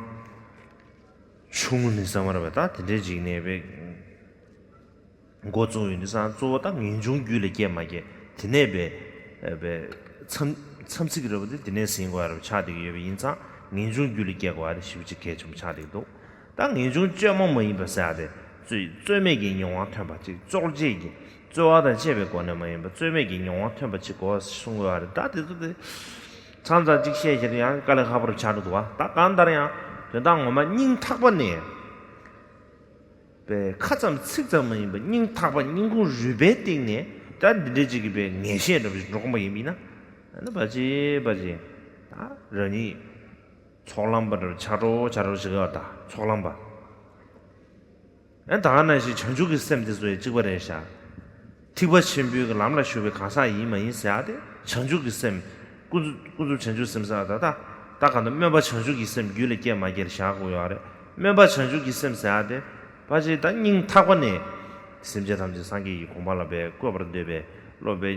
ཆུང་ངུ་ནས་བསམ་པ་རེད་པ། ད་དེ་འདྲའི་ཅིག་ནས་པའི་འགོ་བཙུགས་ཡོང་དུས་ཙང་གཙོ་བོ་ད་ངེས་འབྱུང་རྒྱུད་ལ་སྐྱེ་མ་སྐྱེ་དེ་ནས་པའི་པའི་མཚམས་མཚམས་ཚིགས་རེད་པ། དེ་དེ་ནས་ཟིན་དགོས་ཡ་རེད་པ། ཆགས་བསྡད་ཀྱི་ཡོད་པ་ཡིན་ཙང་ངེས་འབྱུང་རྒྱུད་ལ་སྐྱེ་དགོས་ཡ་དེ་ཞེ་པོ་ཅིག་གལ་ཆེན་པོ་ཆགས་བསྡད་ཀྱི་འདུག་ད་ངེས་འབྱུང་བཅོས་མ་མ་ཡིན་པ་ཟེར་ཡ་དེ་རྩོལ་རྩོལ་མེད་ཀྱི་མྱོང་བ་ཐོན་པ་ཅིག་རྩོལ་བཅས་ཀྱི་རྩོལ་བ་དང་བཅས་པའི་སྒོ་ནས་མ་ཡིན་པ་རྩོལ་མེད་ཀྱི་མྱོང་བ་ཐོན་པ་ཅིག་དགོས་གསུང་དགོས་པ་རེད། ད་དེ་ཚོ་དེ་མཚམས་མཚམས་ཅིག་བཤད་བཤད་དུས་ཡང་དཀའ་ལས་ཁག་པོ་རུ་ཆགས་འགྲོ་འདུག་བ། ད་གང་ལྟར་ཡང་དོན་དག་ངོ་མ་སྙིང་ཐག་པ་ནས་པའི་ཁ་ཙམ་ཚིག་ཙམ་མ་ཡིན་པ་སྙིང་ཐག་པ་སྙིང་ཁུང་རུས་པའི་གཏིང་ནས་ད་འདི་འདྲའི་ཅིག་གི་པའི་ངེས་ཤེས་འདྲ་པོ་ཞིག་འགྲོ་གོམ་པ་ཡིན་པ་ཡིན་ན། ཨ་ནི་བ་ཅི་བ་ཅི་ད་རང་ཉིད་ཚོགས་ལམ་པ་འདྲ་པོ་ཆགས་འགྲོ་ཆགས་འགྲོ་ཞིག་ཡོད་ད། ཚོགས་ལམ་པ། ཨ་ད་ག་ནང་བཞིན་བྱང་ཆུབ་ཀྱི་སེམས་དེ་ཚོ་ཡང་གཅིག་པ་རེད་ཤག་ཐེག་པ་ཆེན་པོའི་གི་ལམ་ལ་ཞུགས་པའི་གང་ཟག་ཡིན་མ་ཡིན་ཟེར་ཡ་དེ་བྱང་ཆུབ་ཀྱི་སེམས། ཀུན་རྫོབ་ཀུན་རྫོབ་བྱང་ཆུབ་སེམས་ཟེར་ཡ་ད་ད་ད་གང་ལྟར་སྨོན་པ་བྱང་ཆུབ་ཀྱི་སེམས་རྒྱུད་ལ་སྐྱེས་མ་སྐྱེས་བཞག་དགོས་ཡོད་རེད། སྨོན་པ་བྱང་ཆུབ་ཀྱི་སེམས་ཟེར་ཡ་དེ་ཕལ་ཆེར་ད་སྙིང་ཐག་པ་ནས་སེམས་ཅན་ཐམས་ཅད་སངས་རྒྱས་ཀྱི་གོ་འཕང་ལ་བཀོད་པར་འདོད་པའི་བློ་དཔེ་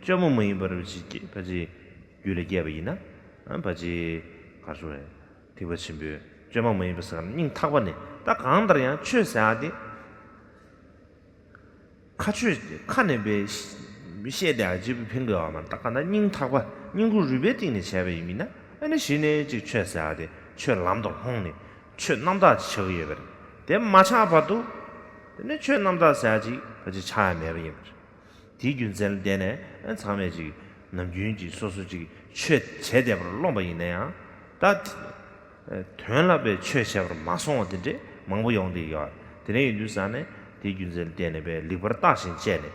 བཅོས་མ་མ་ཡིན་པར་ཕལ་ཆེར་རྒྱུད་ལ་སྐྱེས་པ་ཡིན་ན་ཕལ་ཆེར་ག་རེ་ཟེར་དགོས་རེད། ཐེག་པ་ཆེན་པོའི་བཅོས་མ་མ་ཡིན་པ་ཟེར་ག་ན་སྙིང་ཐག་པ་ནས་ད་གང་ལྟར་ཡང་ཆོས་ཟེར་ཡ་དེ། ཁ་ཆོས་ཁ་ནས་པའི་བཤད་དེ་ཨ་ཅིབ་ཕན་གི་བ་མ་ད་ག་ན་སྙིང་ཐག་པ་སྙིང་ཁུང་རུས་པའི་གཏིང་ནས་བྱས་པ་ཡིན་མིན་ན་ཨ་ནི་གཞི་ནས་ཅིག་ཆོས་ཟེར་ཡ་དེ་ཆོས་ལམ་དུ་ལྷུང་ནས་ཆོས་རྣམ་དག་ཅིག་ཆགས་ཀྱི་ཡོད་པ་རེད། དེ་མ་ཆགས་བར་དུ་དེ་ནས་ཆོས་རྣམ་དག་ཟེར་ཡ་ཅིག་ཕལ་ཆེར་ཆགས་ཡ་མེད་པ་ཡིན་པ་རེད། དེའི་རྒྱུ་མཚན་ལ་བརྟེན་ནས་ཚང་མས་ཅིག་ནམ་རྒྱུན་གྱི་སོ་སོ་ཅིག་ཆོས་བྱས་བསྡད་པར་རློམ་པ་ཡིན་ན་ཡང་ད་དོན་ལ་པའི་ཆོས་བྱས་པར་མ་སོང་བ་དེ་འདྲས་མང་པོ་ཡོང་བསྡད་ཡོད། དེ་འདྲ་ཡིན་དུས་ཙང་ནས་དེའི་རྒྱུ་མཚན་ལ་བརྟེན་ནས་པའི་ལེགས་པར་བརྟག་ཅིང་དཔྱད་ནས་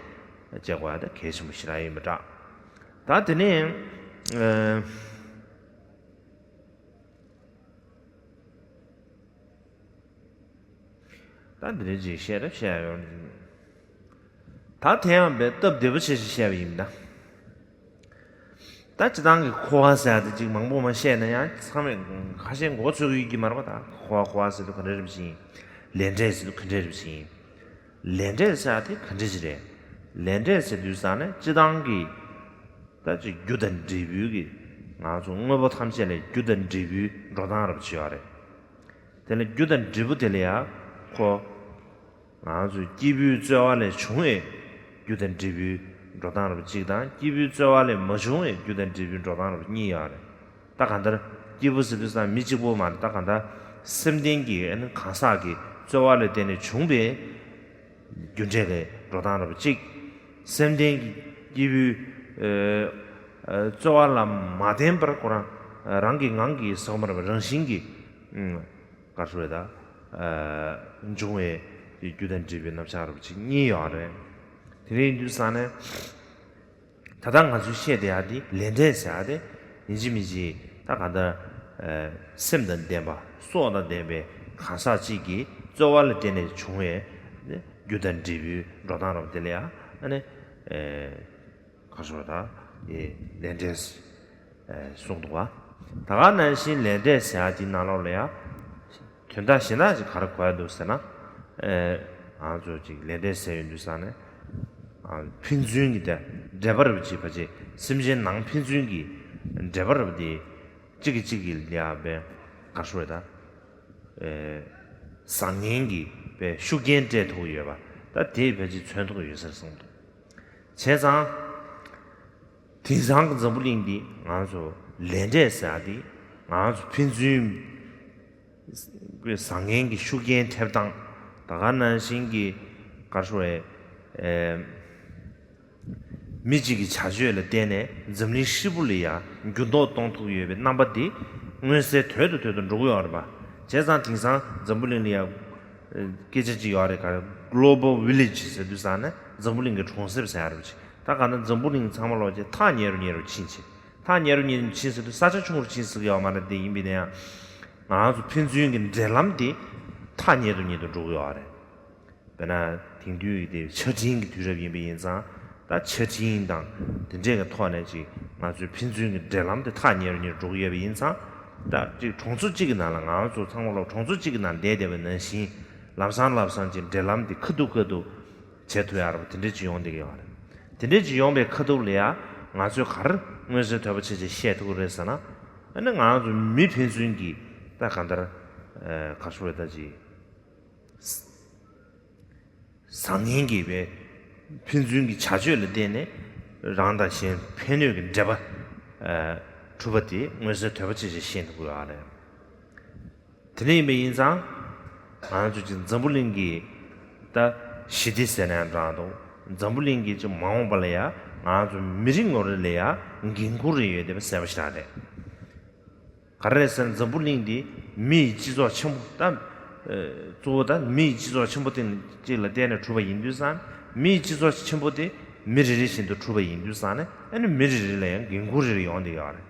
བྱེད་དགོས་ཡ་ད་གལ་ཆེན་པོ་ཞེ་དྲག་ཡིན་པ་འདྲ། ད་དེ་ནས་ཨ། ད་འདི་འདྲ་ཅིག་བཤད་རབས་བཤད་ཡོང་། ད་དེ་ཡང་བས་སྟབས་བདེ་པོ་ཆེ་ཞིག་བཤད་པ་ཡིན་ན། ད་སྤྱི་བཏང་གི་འཁོར་བ་ཟེར་ཡ་དེ་ཅིག་མང་པོ་མ་བཤད་ན་ཡང་ཚང་མས་ཁ་ཤས་མགོ་ཚོས་ཀྱི་ཡོད་ཀྱི་མ་རེད་པ། ད་འཁོར་བ་འཁོར་བ་ཟེར་དུས་ག་འདྲ་རེད་པ་ཞིག་ཡིན། ལས་འབྲས་ཟེར་དུས་ག་འདྲ་རེད་པ་ཞིག་ཡིན། ལས་འབྲས་ཟེར་ཡ་དེ་ག་འདྲ་ཞིག་རེད། ལས་འབྲས་ཟེར་དུས་ཙང་ནས་སྤྱི་བཏང་གི་ད་ཅིག་རྒྱུ་དང་འབྲས་བུའི་གི་ང་ཚོ་དངོས་པོ་ཐམས་ཅད་ལ་རྒྱུ་དང་འབྲས་བུའི་འགྲོ་སྟངས་རབ་ཅིག་ཡོད་རེད། དེ་ལ་རྒྱུ་དང་འབྲས་བུ་དེ་ལ་ཡང་ཁོ་ང་ཚོའི་སྐྱེས་བུའི་རྩོལ་བ་ལས་བྱུང་བའི་རྒྱུ་དང་འབྲས་བུའི་འགྲོ་སྟངས་རབ་གཅིག་དང་སྐྱེས་བུའི་རྩོལ་བ་ལས་མ་བྱུང་བའི་རྒྱུ་དང་འབྲས་བུའི་འགྲོ་སྟངས་རབ་གཉིས་ཡོད་རེད། ད་གང་ལྟར་སྐྱེས་བུ་ཟེར་དུས་ཙང་མི་གཅིག་པོ་མ་རེད། ད་གང་ལྟར་སེམས་ལྡན་གྱི་ཨ་ནི་གང་ཟག་གི་རྩོལ་བ་ལས་བརྟེན་ནས་བྱུང་བའི་རྒྱུ་འབྲས་ཀྱི་འགྲོ་སྟངས་རབ་གཅིག་སེམས་ལྡན་གྱི་སྐྱེས་བུའི་ཨ་ཨ་རྩོལ་བ་ལ་མ་བརྟེན་པར་ཁོ་རང་རང་གི་ངང་གིས་ཟེར་བ་མ་རེད་པ། རང་བཞིན་གྱིས་ག་རེ་ཟེར་དགོས་རེད་ད། འབྱུང་བའི་རྒྱུ་དང་འབྲས་བུའི་རྣམ་གཞག་རབ་གཅིག་གཉིས་ཡོད་རེད། དེ་འདྲ་ཡིན་དུས་ཙང་ནས། ད་ལྟ་ང་ཚོས་བཤད་བསྡད་ཡ་དེ་ལས་འབྲས་ཟེར་ཡ་དེ་ཡིན་གཅིག་མིན་གཅིག་ད་གང་ལྟར་སེམས་དང་ལྡན་པ་སྲོག་དང་ལྡན་པའི་གང་ཟག་གཅིག་གི་རྩོལ་བ་ལ་བརྟེན་ནས་བྱུང་བའི་རྒྱུ་དང་འབྲས་བུའི་འགྲོ་སྟངས་རབ་དེ་ལ་ཡང་ཨ་ནི་ག་རེ་ཟེར་དགོས་རེད་ད། ལས་འབྲས་གསུངས་འདུག་ག་ད་ག་ནང་བཞིན་ལས་འབྲས་ཟེར་ཡ་དེའི་ནང་ལོགས་ལ་ཡང་དོན་དག་གཞན་དག་ཅིག་ག་རེ་གོ་ཡ་འདུག་ཟེར་ན། ང་ཚོ་ཅིག་ལས་འབྲས་ཟེར་ཡོང་དུས་ཙང་ནས། ཨ། ཕན་ཚུན་གྱི་དེ་འབྲེལ་བ་རེད་པ་ཅིག་ཕལ་ཆེར་སེམས་ཅན་ནང་ཕན་ཚུན་གྱི་འབྲེལ་བ་རེད་པ་དེ། གཅིག་གིས་གཅིག་གི་ལ་ཡ་པའི་ག་རེ་ཟེར་དགོས་རེད་ད། ཨེ། བཟང་ངན་གྱི་པའི་ཤུགས་རྐྱེན་སྤྲད་ཐུབ་ཀྱི་ཡོད་པ། ད་དེ་ཕལ་ཆེར་མཚོན་ཐུབ་ཀྱི་ཡོད་ས་རེད་བསམ་འདུག་བྱས་ཙང་། དེང་སང་གི་འཛམ་བུ་གླིང་འདི་ང་ཚོ་ལས་འབྲས་ཟེར་ཡ་འདི་ང་ཚོ་ཕན་ཚུན་བཟང་ངན་གྱི་ཤུགས་རྐྱེན་ཐེབས་སྟངས། ད་ག་ནང་བཞིན་གྱི་ག་རེ་ཟེར་དགོས་རེད། ཨེ། མི་གཅིག་གི་བྱ་སྤྱོད་ལ་བརྟེན་ནས་འཛམ་གླིང་ཧྲིལ་པོ་ལ་ཡང་འགྱུར་ལྡོག་གཏོང་ཐུབ་ཡོད་པའི་རྣམ་པ་འདི་མངོན་གསལ་དོད་དུ་དོད་དུ་འགྲོ་གི་ཡོད་རེད་པ། བྱས་ཙང་དེང་སང་འཛམ་བུ་གླིང་ལ་ཡང་སྐད་ཆ་གཅིག་ཡོད་རེད། ག་རེ། Global Village ཟེར་དུས་ཙང་ནས་འཛམ་བུ་གླིང་གི་གྲོང་གསེབ་ཟེར་ཡ་རེད་པ་ཅིག་ད་ག་ན་འཛམ་བུ་གླིང་ཚང་མ་ལོག་ཅིག་ཐག་ཉེ་རུ་ཉེ་རུ་ཕྱིན་ཕྱིན། ཐག་ཉེ་རུ་ཉེ་རུ་ཕྱིན་ཟེར་དུས་ས་ཆ་ཆུང་རུ་ཕྱིན་ཟེར་གི་ཡོད་མ་རེད། དེ་ཡིན་པ་ཡིན་ན་ཡང་། ང་ཚོ་ཕན་ཚུན་གྱི་འབྲེལ་ལམ་དེ་ཐག་ཉེ་དུ་ཉེ་དུ་འགྲོ་གི་ཡོད་རེད། དཔེར་ན་དེང་དུས་ཀྱི་དེ་ཆ་འཕྲིན་གྱི་དུས་རབས་ཡིན་པ་ཡིན་ཙང་། ད་ཆ་འཕྲིན་དང་དེ་འདྲས་ཀྱི་ཐོག་ནས་ཅིག་ང་ཚོའི་ཕན་ཚུན་གྱི་འབྲེལ་ལམ་དེ་ཐག་ཉེ་རུ་ཉེ་རུ་འགྲོ་གི་ཡོད་པ་ཡིན་ཙང་། ད་ཅིག་གྲོང་ཚོ་གཅིག་གི་ནང་ལ་ང་ཚོ་ཚང་མ་ལོག་གྲོང་ཚོ་གཅིག་གི་ནང་བསྡད་བསྡད་པ་ནང་བཞིན། ལམ་སང་ལམ་སང་ཅིག་འབྲེལ་ལམ་དེ་ཁ་ཐུག་ཁ་ཐུག་བྱེད་ཐུབ་ཡ་རེད་པ། དེ་འདྲས་ཅིག་ཡོང་བསྡད་ཀྱི་ཡོད་རེད། དེ་འདྲས་ཅིག་ཡོང་པའི་ཁ་ཐུག་ལ་ཡ་ང་ཚོས་ག་རེ་མངོན་གསལ་དོད་པོ་བྱས་བྱས་བཤད་ཐུབ་ཀྱི་རེད་ཟེར་ན། ཨ་ནི་ང་ཚོ་མི་ཕན་ཚུན་གྱི་ད་གང་ལྟར། ཨ། ག་རེ་ཟེར་དགོས་རེད་ད། ཅིག་བཟང་ངན་གྱི་པའི་ཕན་ཚུན་གྱི་བྱ་སྤྱོད་ལ་བརྟེན་ནས་རང་དང་གཞན་ཕན་གནོད་ཀྱི་འབྲེལ་བ། ཨ། གྲུབ་པ་དེ་མངོན་གསལ་དོད་པོ་བྱས་བྱས་ཤེས་ཐུབ་ཀྱི་ཡོད་རེད། དེ་འདྲ་ཡིན་པ་ཡིན་ཙང་། ང་ཚོ་ཅིག་འཛམ་བུ་གླིང་གི་ད་ཞི་བདེ་ཟེར་ན་ཡང་འདྲ་འདུག་འཛམ་བུ་གླིང་གི་ཅིག་མ་འོངས་པ་ལ་ཡ་ང་ཚོ་མི་རེ་ངོ་རེ་ལ་ཡ་འགན་འཁུར་རེ་ཡོད་བསྡད་པ་གསལ་པོ་ཞིག་རང་རེད། ག་རེ་རེད་ཟེར་ན། འཛམ་བུ་གླིང་འདི་མི་ཡི་སྤྱི་ཚོགས་ཆེན་པོ་ད། ཨ། གཙོ་བོ་ད་མི་ཡི་སྤྱི་ཚོགས་ཆེན་པོ་དེ་གཅིག་ལ་བརྟེན་ནས་གྲུབ་པ་ཡིན་དུས་ཙང་། མི་ཡི་སྤྱི་ཚོགས་ཆེན་པོ་དེ་མི་རེ་རེ་བཞིན་དུ་གྲུབ་པ་ཡིན་དུས་ཙང་ནས། ཨ་ནི་མི་རེ་རེ་ལ་ཡང་འགན་འཁུར་རེ་རེ་ཡོང་བསྡད་ཡོད་རེད།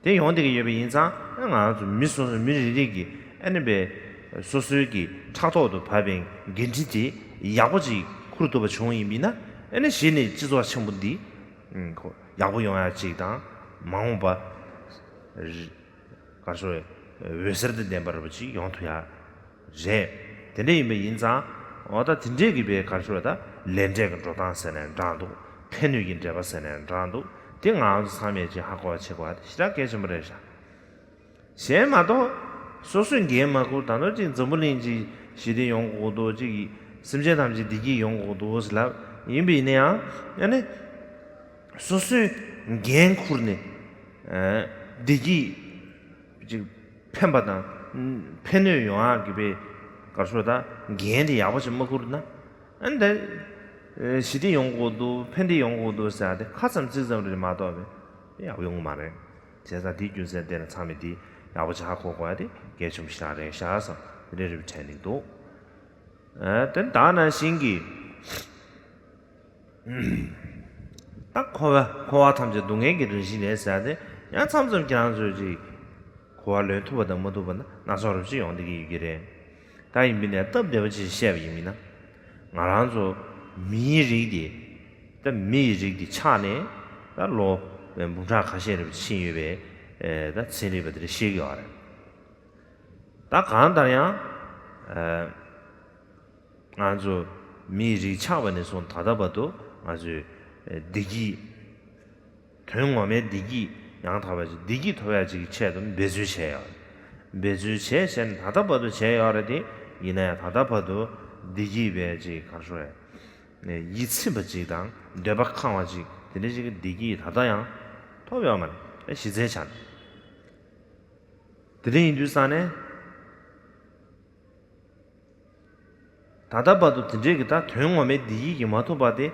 དེ་ཡོང་བསྡད་ཀྱི་ཡོད་པ་ཡིན་ཙང་། ཨ། ང་ཚོ་མི་སོ་སོ་མི་རེ་རེ་གིས་ཨ་ནི་པའི་སོ་སོའི་གི་ཕྲག་ཐོག་ཏུ་བབས་པའི་འགན་འཁྲི་དེ་ཡག་པོ་ཅིག་འཁུར་ཐུབ་པ་བྱུང་ཡིན་པ་ཡིན་ན། ཨ་ནི་གཞི་ནས་སྤྱི་ཚོགས་ཆེན་པོ་འདི། ཨ། ཁོ་ཡག་པོ་ཡོང་ཡ་ཅིག་དང་། མ་འོངས་པ་ག་རེ་ཟེར། འོད་ཟེར་དང་ལྡན་པ་རེད་པ་ཅིག་ཡོང་ཐུབ་ཡ་རེད། དེ་འདྲ་ཡིན་པ་ཡིན་ཙང་། འོ་ད་དེ་འདྲས་ཀྱི་པའི་ག་རེ་ཟེར། ད་ལས་འབྲས་ཀྱི་འགྲོ་སྟངས་ཟེར་ནའང་འདྲ་འདུག་ཕན་གནོད་ཀྱི་འབྲེལ་བ་ཟེར་ནའང་འདྲ་འདུག་དེ་ང་ཚོ་ཚང་མས་ཅིག་ཧ་གོ་བ་བྱེད་དགོས་པ་དེ་ཞེ་དྲག་གལ་ཆེན་པོ་རེད་ཤག་གཞན་མ་གཏོགས་སོ་སོས་འགན་མ་འཁུར། ད་དུང་ཅིག་འཛམ་བུ་གླིང་ཅིག་ཞི་བདེ་ཡོང་དགོས་འདུག་ཅིག་སེམས་ཅན་ཐམས་ཅད་བདེ་སྐྱིད་ཡོང་དགོས་འདུག་ཟེར་ལབ་ཡིན་པ་ཡིན་ན་ཡང་། ཨ་ནི་སོ་སོས་འགན་འཁུར་ནས། ཨ། བདེ་སྐྱིད་ཅིག་ཕན་པ་དང་ཕན་གནོད་ཡོང་ཡག་གི་པའི་ག་རེ་ཟེར། ད་འགན་དེ་ཡག་པོ་ཅིག་མ་འཁུར་ན། ཨ་ནི་ད་ཞི་བདེ་ཡོང་དགོས་འདུག་ཕན་བདེ་ཡོང་དགོས་འདུག་ཟེར་ཡ་དེ་ཁ་ཙམ་ཚིག་ཙམ་རེད་མ་གཏོགས་པའི་ཡག་པོ་ཡོང་གི་མ་རེད། བྱས་ཙང་དེའི་རྒྱུ་མཚན་བརྟེན་ནས་ཚང་མས་དེ་ཡག་པོ་ཅིག་ཧ་གོ་དགོས་ཡ་དེ་གལ་ཆེན་པོ་ཞིག་རང་རེད་ཤག་བསམ། དེ་འདྲ་རེད་པ་དྲན་གྱི་འདུག་ཨ། དེ་ད་ནང་བཞིན་གྱི། ད་འཁོར་བ། འཁོར་བ་ཐམས་ཅད་སྡུག་བསྔལ་གྱི་རང་བཞིན་རེད་ཟེར་ཏེ། ཡང་མཚམས་མཚམས་ཁྱེད་རང་ཚོས་ཅིག་འཁོར་བ་ལེན་ཐུབ་པ་དང་མ་ཐུབ་པ་ན་སྣ་ཚོགས་རབ་ཅིག་ཡོང་བསྡད་ཀྱི་ཡོད་ཀྱི་རེད། ད་ཡིན་པ་ཡིན་ན་སྟབས་བདེ་བ་ཅིག་བཤད་པ་ཡིན་པ་ཡིན་ན། ང་རང་ཚོ་མིའི་རིགས་དེ། ད་མི་ཡི་རིགས་དེ་ཆགས་ནས་ད་ལོ་འབུམ་ཕྲག་ཁ་ཤས་རེ་ཕྱིན་ཡོད་པའི། ཨེ། ད་ཚན་རིག་པ་དེ་འདྲས་བཤད་ཀྱི་ཡོད་རེད། ད་གང་ལྟར་ཡང་། ཨ། ང་ཚོ་མིའི་རིགས་ཆགས་པ་ནས་བཟུང་ད་ལྟ་བར་དུ་ང་ཚོས་བདེ་སྐྱིད། དོན་ངོ་མའི་བདེ་སྐྱིད་ཡང་དག་པ་ཅིག་བདེ་སྐྱིད་ཐོབ་ཡག་ཅིག་གི་ཆེད་དུ་འབད་རྩོལ་བྱས་ཡོད། འབད་རྩོལ་བྱས་བྱས་ནས་ད་ལྟ་བར་དུ་བྱས་ཡོད་རེད་དེ། ཡིན་ན་ཡང་ད་ལྟ་བར་དུ་བདེ་སྐྱིད་པའི་ཅིག་ག་རེ་ཟེར། ཡིད་ཚིམ་པ་ཅིག་དང་འདོད་པ་ཁེངས་པ་ཅིག་དེ་འདྲ་ཅིག་གི་བདེ་སྐྱིད་ད་ལྟ་ཡང་ཐོབ་ཡོད་མ་རེད། གཞི་རྩའི་ཆ་ནས། དེ་འདྲ་ཡིན་དུས་ཙང་ནས། ད་ལྟ་བར་དུ་དེ་འདྲའི་གི་ད་དོན་ངོ་མའི་བདེ་སྐྱིད་ཀྱི་མ་ཐོབ་པ་དེ།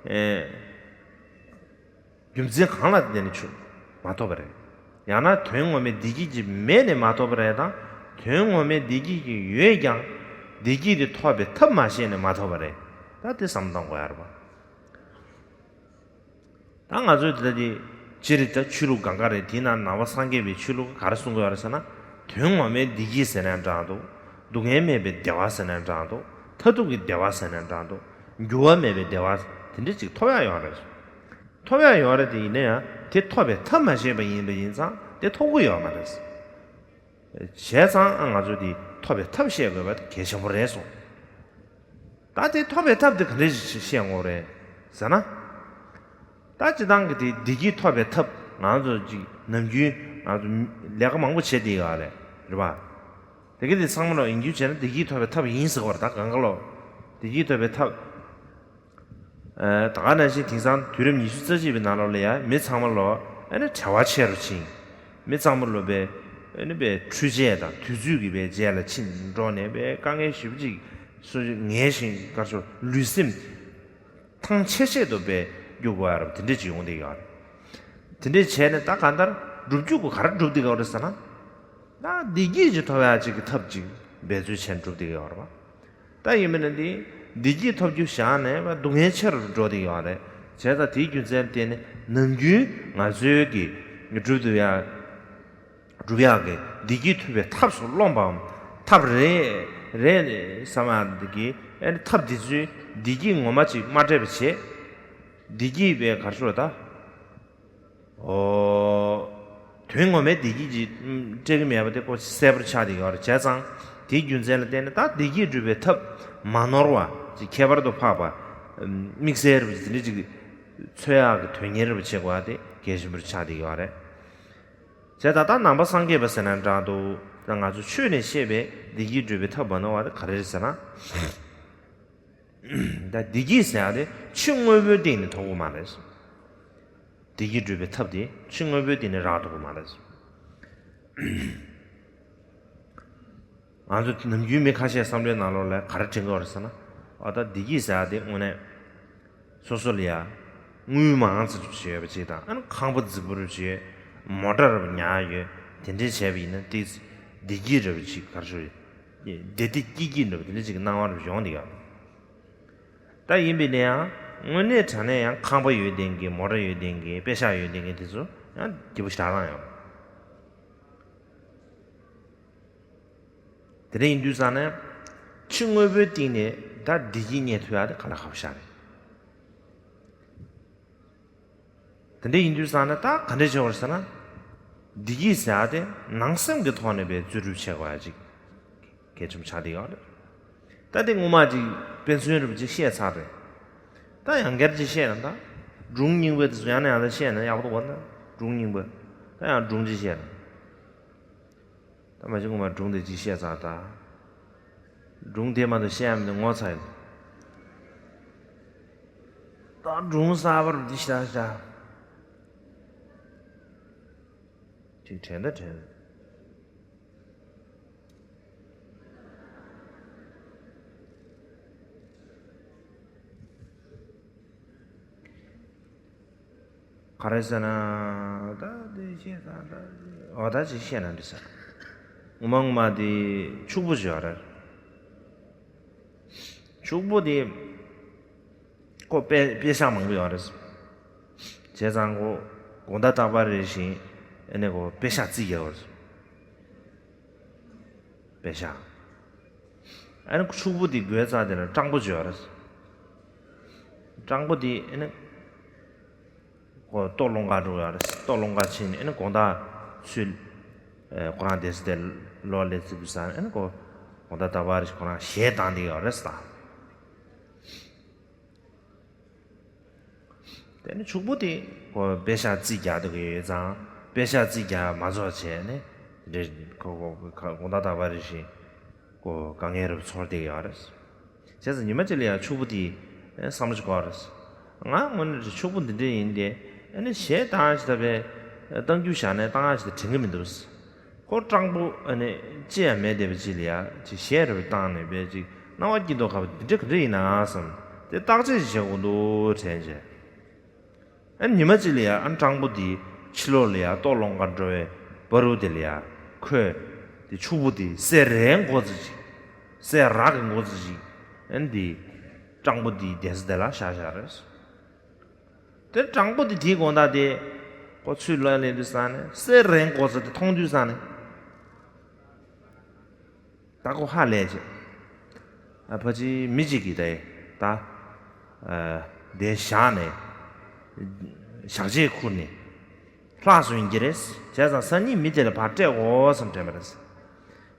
ཨེ། རྒྱུ་མཚན་གང་ལ་བརྟེན་ནས་བྱུང་མ་ཐོབ་པ་རེད། ཡང་ན་དོན་ངོ་མའི་བདེ་སྐྱིད་ཅིག་མེད་ནས་མ་ཐོབ་པ་རེད་དམ། དོན་ངོ་མའི་བདེ་སྐྱིད་ཅིག་ཡོད་ཀྱང་བདེ་སྐྱིད་དེ་ཐོབ་པའི་ཐབས་མ་ཤེས་ནས་མ་ཐོབ་པ་རེད། ད་དེ་བསམ་བློ་གཏོང་དགོས་ཡ་རེད་པ། ད་ང་ཚོའི་དེ་ལྟ་དེ་སྤྱིར་ད་ཆོས་ལུགས་གང་ག་རེད། དེའི་ནང་ནང་པ་སངས་རྒྱས་པའི་ཆོས་ལུགས་ག་རེ་གསུང་གི་ཡོད་རེད་ཟེར་ན། དོན་ངོ་མའི་བདེ་སྐྱིད་ཟེར་ན་འདྲ་འདུག་སྡུག་བསྔལ་མེད་པའི་བདེ་བ་ཟེར་ན་འདྲ་འདུག་མཐར་ཐུག་གི་བདེ་བ་ཟེར་ན་འདྲ་འདུག་འགྱུར་བ་མེད་པའི་བདེ་བ་དེ་འདྲ་ཅིག་ཐོབ་ཡ་ཡོད་རེད། ཐོབ་ཡ་ཡོད་རེད་དེ། ཡིན་ན་ཡང་དེ་ཐོབ་པའི་ཐབས་མ་ཤེས་པ་ཡིན་པ་ཡིན་ཙང་དེ་ཐོབ་གི་ཡོད་མ་རེད། བྱས་ཙང་ཨ་ང་ཚོས་དེ་ཐོབ་པའི་ཐབས་ཤེས་དགོས་པ་དེ་གལ་ཆེན་པོ་རེད་གསུངས། ད་དེ་ཐོབ་པའི་ཐབས་དེ་ག་འདྲས་ཤིག་བཤད་ཡོང་རེད་ཟེར་ན། ད་སྤྱིར་བཏང་གི་དེ་བདེ་སྐྱིད་ཐོབ་པའི་ཐབས་ང་ཚོ་ཅིག་ནམ་རྒྱུན་ང་ཚོ་ལས་ཀ་མང་པོ་བྱེད་བསྡད་ཡོད་རེད། རེད་པ། དེ་ག་དེ་ཚང་མ་ལོ་ཡིན་རྒྱུ་བྱས་ན་བདེ་སྐྱིད་ཐོབ་པའི་ཐབས་ཡིན་ཟེར་བ་རེད། ད་གང་ག་ལོ་བདེ་སྐྱིད་ཐོབ་པའི་ཐབས། ཨ། ད་ག་ནང་བཞིན་དེང་སང་དུས་རབས་ཉི་ཤུ་རྩ་གཅིག་པའི་ནང་ལོགས་ལ་ཡང་མི་ཚང་མ་ལོ་ཨ་ནི་བྲེལ་བ་ཆེ་རུ་ཕྱིན། མི་ཚང་མ་ལོ་པའི་ཨ་ནི་པའི་འཕྲུལ་ཆས་དང་དུས་ཚོད་ཀྱི་པའི་རྗེས་ལ་ཕྱིན་འགྲོ་ནས་པའི་དཀའ་ངལ་ཞེ་པོ་ཅིག་སོ་ངལ་ཞིང་དཀར་ཕྱོགས་ལུས་སེམས་ཐང་ཆད་ཆད་དུ་པའི་རྒྱུག་དགོས་ཡ་རབས་དེ་འདྲས་ཅིག་ཡོང་བསྡད་ཡོད་རེད། དེ་འདྲས་བྱས་ནས་ད་གང་ལྟར་སྒྲུབ་རྒྱུ་ག་རེ་སྒྲུབ་བསྡད་ཡོད་རེད་ཟེར་ན། ད་བདེ་སྐྱིད་ཅིག་ཐོབ་ཡ་ཅིག་གི་ཐབས་ཅིག་འབད་རྩོལ་བྱས་ནས་སྒྲུབ་བསྡད་ཡོད་རེད་པ། ད་ཡིན་མིན་ན་འདི་བདེ་སྐྱིད་ཐོབ་རྒྱུ་བཞག་ནས་སྡུག་བསྔལ་ཆེ་རུ་འགྲོ་བསྡད་ཡོད་རེད། བྱས་ཙང་དེའི་རྒྱུ་མཚན་བརྟེན་ནས་ནམ་རྒྱུན་ང་ཚོའི་གི་སྒྲུབ་ཐུབ་ཡ་སྒྲུབ་ཡག་གི་བདེ་སྐྱིད་ཐོབ་པའི་ཐབས་སུ་རློམ་པའམ་ཐབས་རེད་རེད་བསམ་ཡག་འདི་གི་ཨ་ནི་ཐབས་འདི་ཚོས་བདེ་སྐྱིད་ངོ་མ་ཅིག་མ་སྤྲད་པ་བྱས། བདེ་སྐྱིད་པའི་གར་ཤོར་ད། ཨོ། དོན་ངོ་མའི་བདེ་སྐྱིད་ཅིག་སྤྲད་ཀྱི་མེད་པ་དེ་ཁོ་གསལ་པོར་ཆགས་བསྡད་ཡོད་རེད། བྱས་ཙང་དེའི་རྒྱུ་མཚན་ལ་བརྟེན་ནས་ད་བདེ་སྐྱིད་སྒྲུབ་པའི་ཐབས་མ་ནོར་བ་ཅིག་ཁྱད་པར་དུ་འཕགས་པ། དམིགས་བསལ་རེད་པ་ཅིག་དེ་འདྲ་ཅིག་འཚོལ་ཡག་གི་དོན་གཉེར་རེད་པ་བྱེད་དགོས་པ་དེ་གལ་ཆེན་པོར་ཆགས་བསྡད་ཡོད་རེད། བྱས་ཙང་ད་ནང་པ་སངས་རྒྱས་པ་ཟེར་ན་འདྲ་འདུག་ད་ང་ཚོ་ཆོས་ནས་བཤད་པའི་བདེ་སྐྱིད་སྒྲུབ་པའི་ཐབས་མ་ནོར་བ་དེ་ག་རེ་རེད་ཟེར་ན། ད་བདེ་སྐྱིད་ཟེར་ཡག་དེ་ཕྱི་དངོས་པོའི་སྟེང་ནས་ཐོབ་ཀྱི་མ་རེད། བདེ་སྐྱིད་སྒྲུབ་པའི་ཐབས་དེ་ཕྱི་དངོས་པོའི་སྟེང་ནས་རག་ཐུབ་ཀྱི་མ་རེད། ང་ཚོ་ནམ་རྒྱུན་མི་ཁ་ཤས་བསམ་བློའི་ནང་ལོགས་ལ་ག་རེ་དྲན་གྱི་ཡོད་རེད་ཟེར་ན། ཨ། ད་བདེ་སྐྱིད་ཟེར་ཡག་དེ་དངོས་གནས་སོ་སོ་ལ་ཡ་དངུལ་མང་ཙམ་ཅིག་ཡོད་པ་ཅིག་དང་། ཨ་ནི་ཁང་པ་རྫིག་པོ་རུ་ཅིག་ཡོད། མོ་ཊ་རུ་ཉར་ཡོད། དེ་འདྲས་བྱས་པ་ཡིན་ན་དེ་བདེ་སྐྱིད་རེད་པ་ཅིག་ག་རེ་ཞུ་རེད། བདེ་བདེ་སྐྱིད་སྐྱིད་འདྲ་པོ་དེ་འདྲ་ཅིག་གི་སྣང་བ་རུ་ཡོང་བསྡད་ཡོད། ད་ཡིན་པས་ན་ཡང་དངོས་གནས་དྲང་གནས་ཡང་ཁང་པ་ཡོད་མཁན་གྱི། མོ་ཊ་ཡོད་མཁན་གྱི། པེ་ཤག་ཡོད་མཁན་གྱི་དེ་ཚོ་ཡང་སྐྱིད་པོ་ཞེ་དྲག་རང་ཡོད། དེ་འདྲ་ཡིན་དུས་ཙང་ནས་ཕྱི་དངོས་པོའི་སྟེང་ནས་ད་བདེ་སྐྱིད་རྙེད་ཐུབ་ཡག་དེ་ག་ལ་ཁག་པོ་ཞིག་རེད། དེ་འདྲ་ཡིན་དུས་ཙང་ནས་ད་ག་འདྲ་བྱེད་དགོས་རེད་ཟེར་ན། བདེ་སྐྱིད་ཟེར་ཡག་དེ་ནང་སེམས་ཀྱི་ཐོག་ནས་པའི་རྩོལ་སྒྲུབ་བྱེད་དགོས་ཡག་ཅིག་གལ་ཆེན་པོ་ཆགས་བསྡད་ཡོད་རེད། ད་དེ་སྔོན་མ་ཅིག་དཔེ་མཚོན་རེ་བ་ཅིག་བཤད་ཚར་རེད། ད་ཡང་བསྐྱར་ཅིག་བཤད་ན། ད་སྒྲུང་རྙིང་པ་དེ་ཚོ་ཡང་ནས་ཡང་དུ་བཤད་ན་ཡག་པོ་འདུག་ག་ད་སྒྲུང་རྙིང་པ། ད་ཡང་སྒྲུང་ཅིག་བཤད་ན། ད་མ་གཞི་སྔོན་མ་སྒྲུང་དེ་ཅིག་བཤད་ཚར། ད་སྒྲུང་དེ་མ་གཏོགས་བཤད་ཡག་མི་འདུག་ངོ་ཚ་ཡོད། ད་སྒྲུང་གསར་པ་རུ་འདི་ཤ་ཤ་ཅིག་དྲན་ད་དྲན། ག་རེ་ཟེར་ན། ད་དེ་བཤད་ད་ད། འོ། ད་ཅིག་བཤད་ན་འགྲིག་ས། ངོ་མ་ངོ་མ་དེ་ཕྱུག་པོ་ཅིག་ཡོད་རེད། ཕྱུག་པོ་དེ་ཁོ་པེ་པེ་ཤག་མང་པོ་ཡོད་རེད། བྱས་ཙང་ཁོ་དགོང་དག་རྟག་པར་རེ་བཞིན་ཨ་ནི་ཁོ་པེ་ཤག་རྩིས་རྒྱག་གི་ཡོད་རེད། པེ་ཤག་ཨ་ནི་ཕྱུག་པོ་དེ་རྒོད་ཙང་དེ་ལ་སྤྲང་པོ་ཅིག་ཡོད་རེད། སྤྲང་པོ་དེ་ཨ་ནི་ཁོ་ལྟོ་སློང་ག་འགྲོ་ཡོད་རེད། ལྟོ་སློང་ག་ཕྱིན་ནས་ཨ་ནི་དགོང་དག་ཚུར། ཨེ། ཁོ་རང་སྡོད་ས་དེར་ལོག་སླེབས་ཚར་དུས་ཙང་ཨ་ནི་ཁོ་དགོང་དག་རྟག་པར་རེ་བཞིན་ཁོ་རང་གཞས་བཏང་བསྡད་ཡོད་རེད་ཟེར། དེ་ནས་ཕྱུག་པོ་དེ་ཁོ་པེ་ཤག་རྩིས་རྒྱག་འདོད་ཀྱི་ཡོད་ཙང་། པེ་ཤག་རྩིས་རྒྱག་མ་རྫོགས་བྱས་ནས་དེ་འདྲ་ཁོ་ཁོ་ཁོ་དགོང་དག་རྟག་པར་རེ་བཞིན་ཁོ་དཀའ་ངལ་རེ་ཚོར་བསྡད་ཡོད་རེད། བྱས་ཙང་ཉི་མ་གཅིག་ལ་ཡང་ཕྱུག་པོ་དེས་བསམ་བློ་ཅིག་འཁོར་རེད། ང་དངོས་གནས་ཕྱུག་པོ་འདི་འདྲ་ཡིན་ཏེ། ཨ་ནི་གཞས་བཏང་ཞིག་ད་པའི་བཏང་རྒྱུ་བཞག་ནས་བཏང་ཡག་ཞིག་ད་དྲན་གྱི་མི་འདུག་ཁོ་སྤྲང་པོ་ཨ་ནི་ཅི་ཡང་མེད་བསྡད་པ་ཅིག་ལ་ཡ་ཅིག་གཞས་རེ་བཏང་ནས་པའི་ཅིག་སྣང་བ་སྐྱིད་མདོག་ཁ་པོ་འདི་འདྲ་ག་འདྲ་ཡིན་ན་བསམ། དེ་བརྟག་དཔྱད་ཅིག་བྱེད་དགོས་འདུག་དྲན་བྱས། ཨ་ནི་ཉི་མ་གཅིག་ལ་ཡ་ཨ་ནི་སྤྲང་པོ་དེ་ཕྱི་ལོགས་ལ་ཡ་ལྟོ་སློང་ག་འགྲོ་བའི་བར་དུ་དེ་ལ་ཡ་ཁོས་དེ་ཕྱུག་པོ་དེ་སེ་རའི་མགོ་ཙམ་ཅིག་སེ་ར་གི་མགོ་ཙམ་ཅིག་ཨ་ནི་དེ་སྤྲང་པོ་དེའི་གདན་ས་དེ་ལ་བཞག་བཞག་རེད། དེ་སྤྲང་པོ་དེ་དེའི་དགོང་དག་དེ་ཁོ་ཚུར་ལོག་སླེབས་དུས་ཙང་ནས་སེ་རའི་མགོ་ཙམ་དེ་མཐོང་དུས་ཙང་ནས། ད་ཁོ་ཧ་ལས་བྱས། ཨ། ཕལ་ཆེར་མི་གཅིག་གིས་ད་ད་ཨ་དེ་བཞག་ནས་ཞག་ཆས་ཁུར་ནས་ལྷག་སོང་ཡིན་གྱི་རེད། བྱས་ཙང་སང་ཉིན་མི་དེ་ལ་ཕར་སྤྲད་དགོས་བསམ་དྲན་པ་རེད།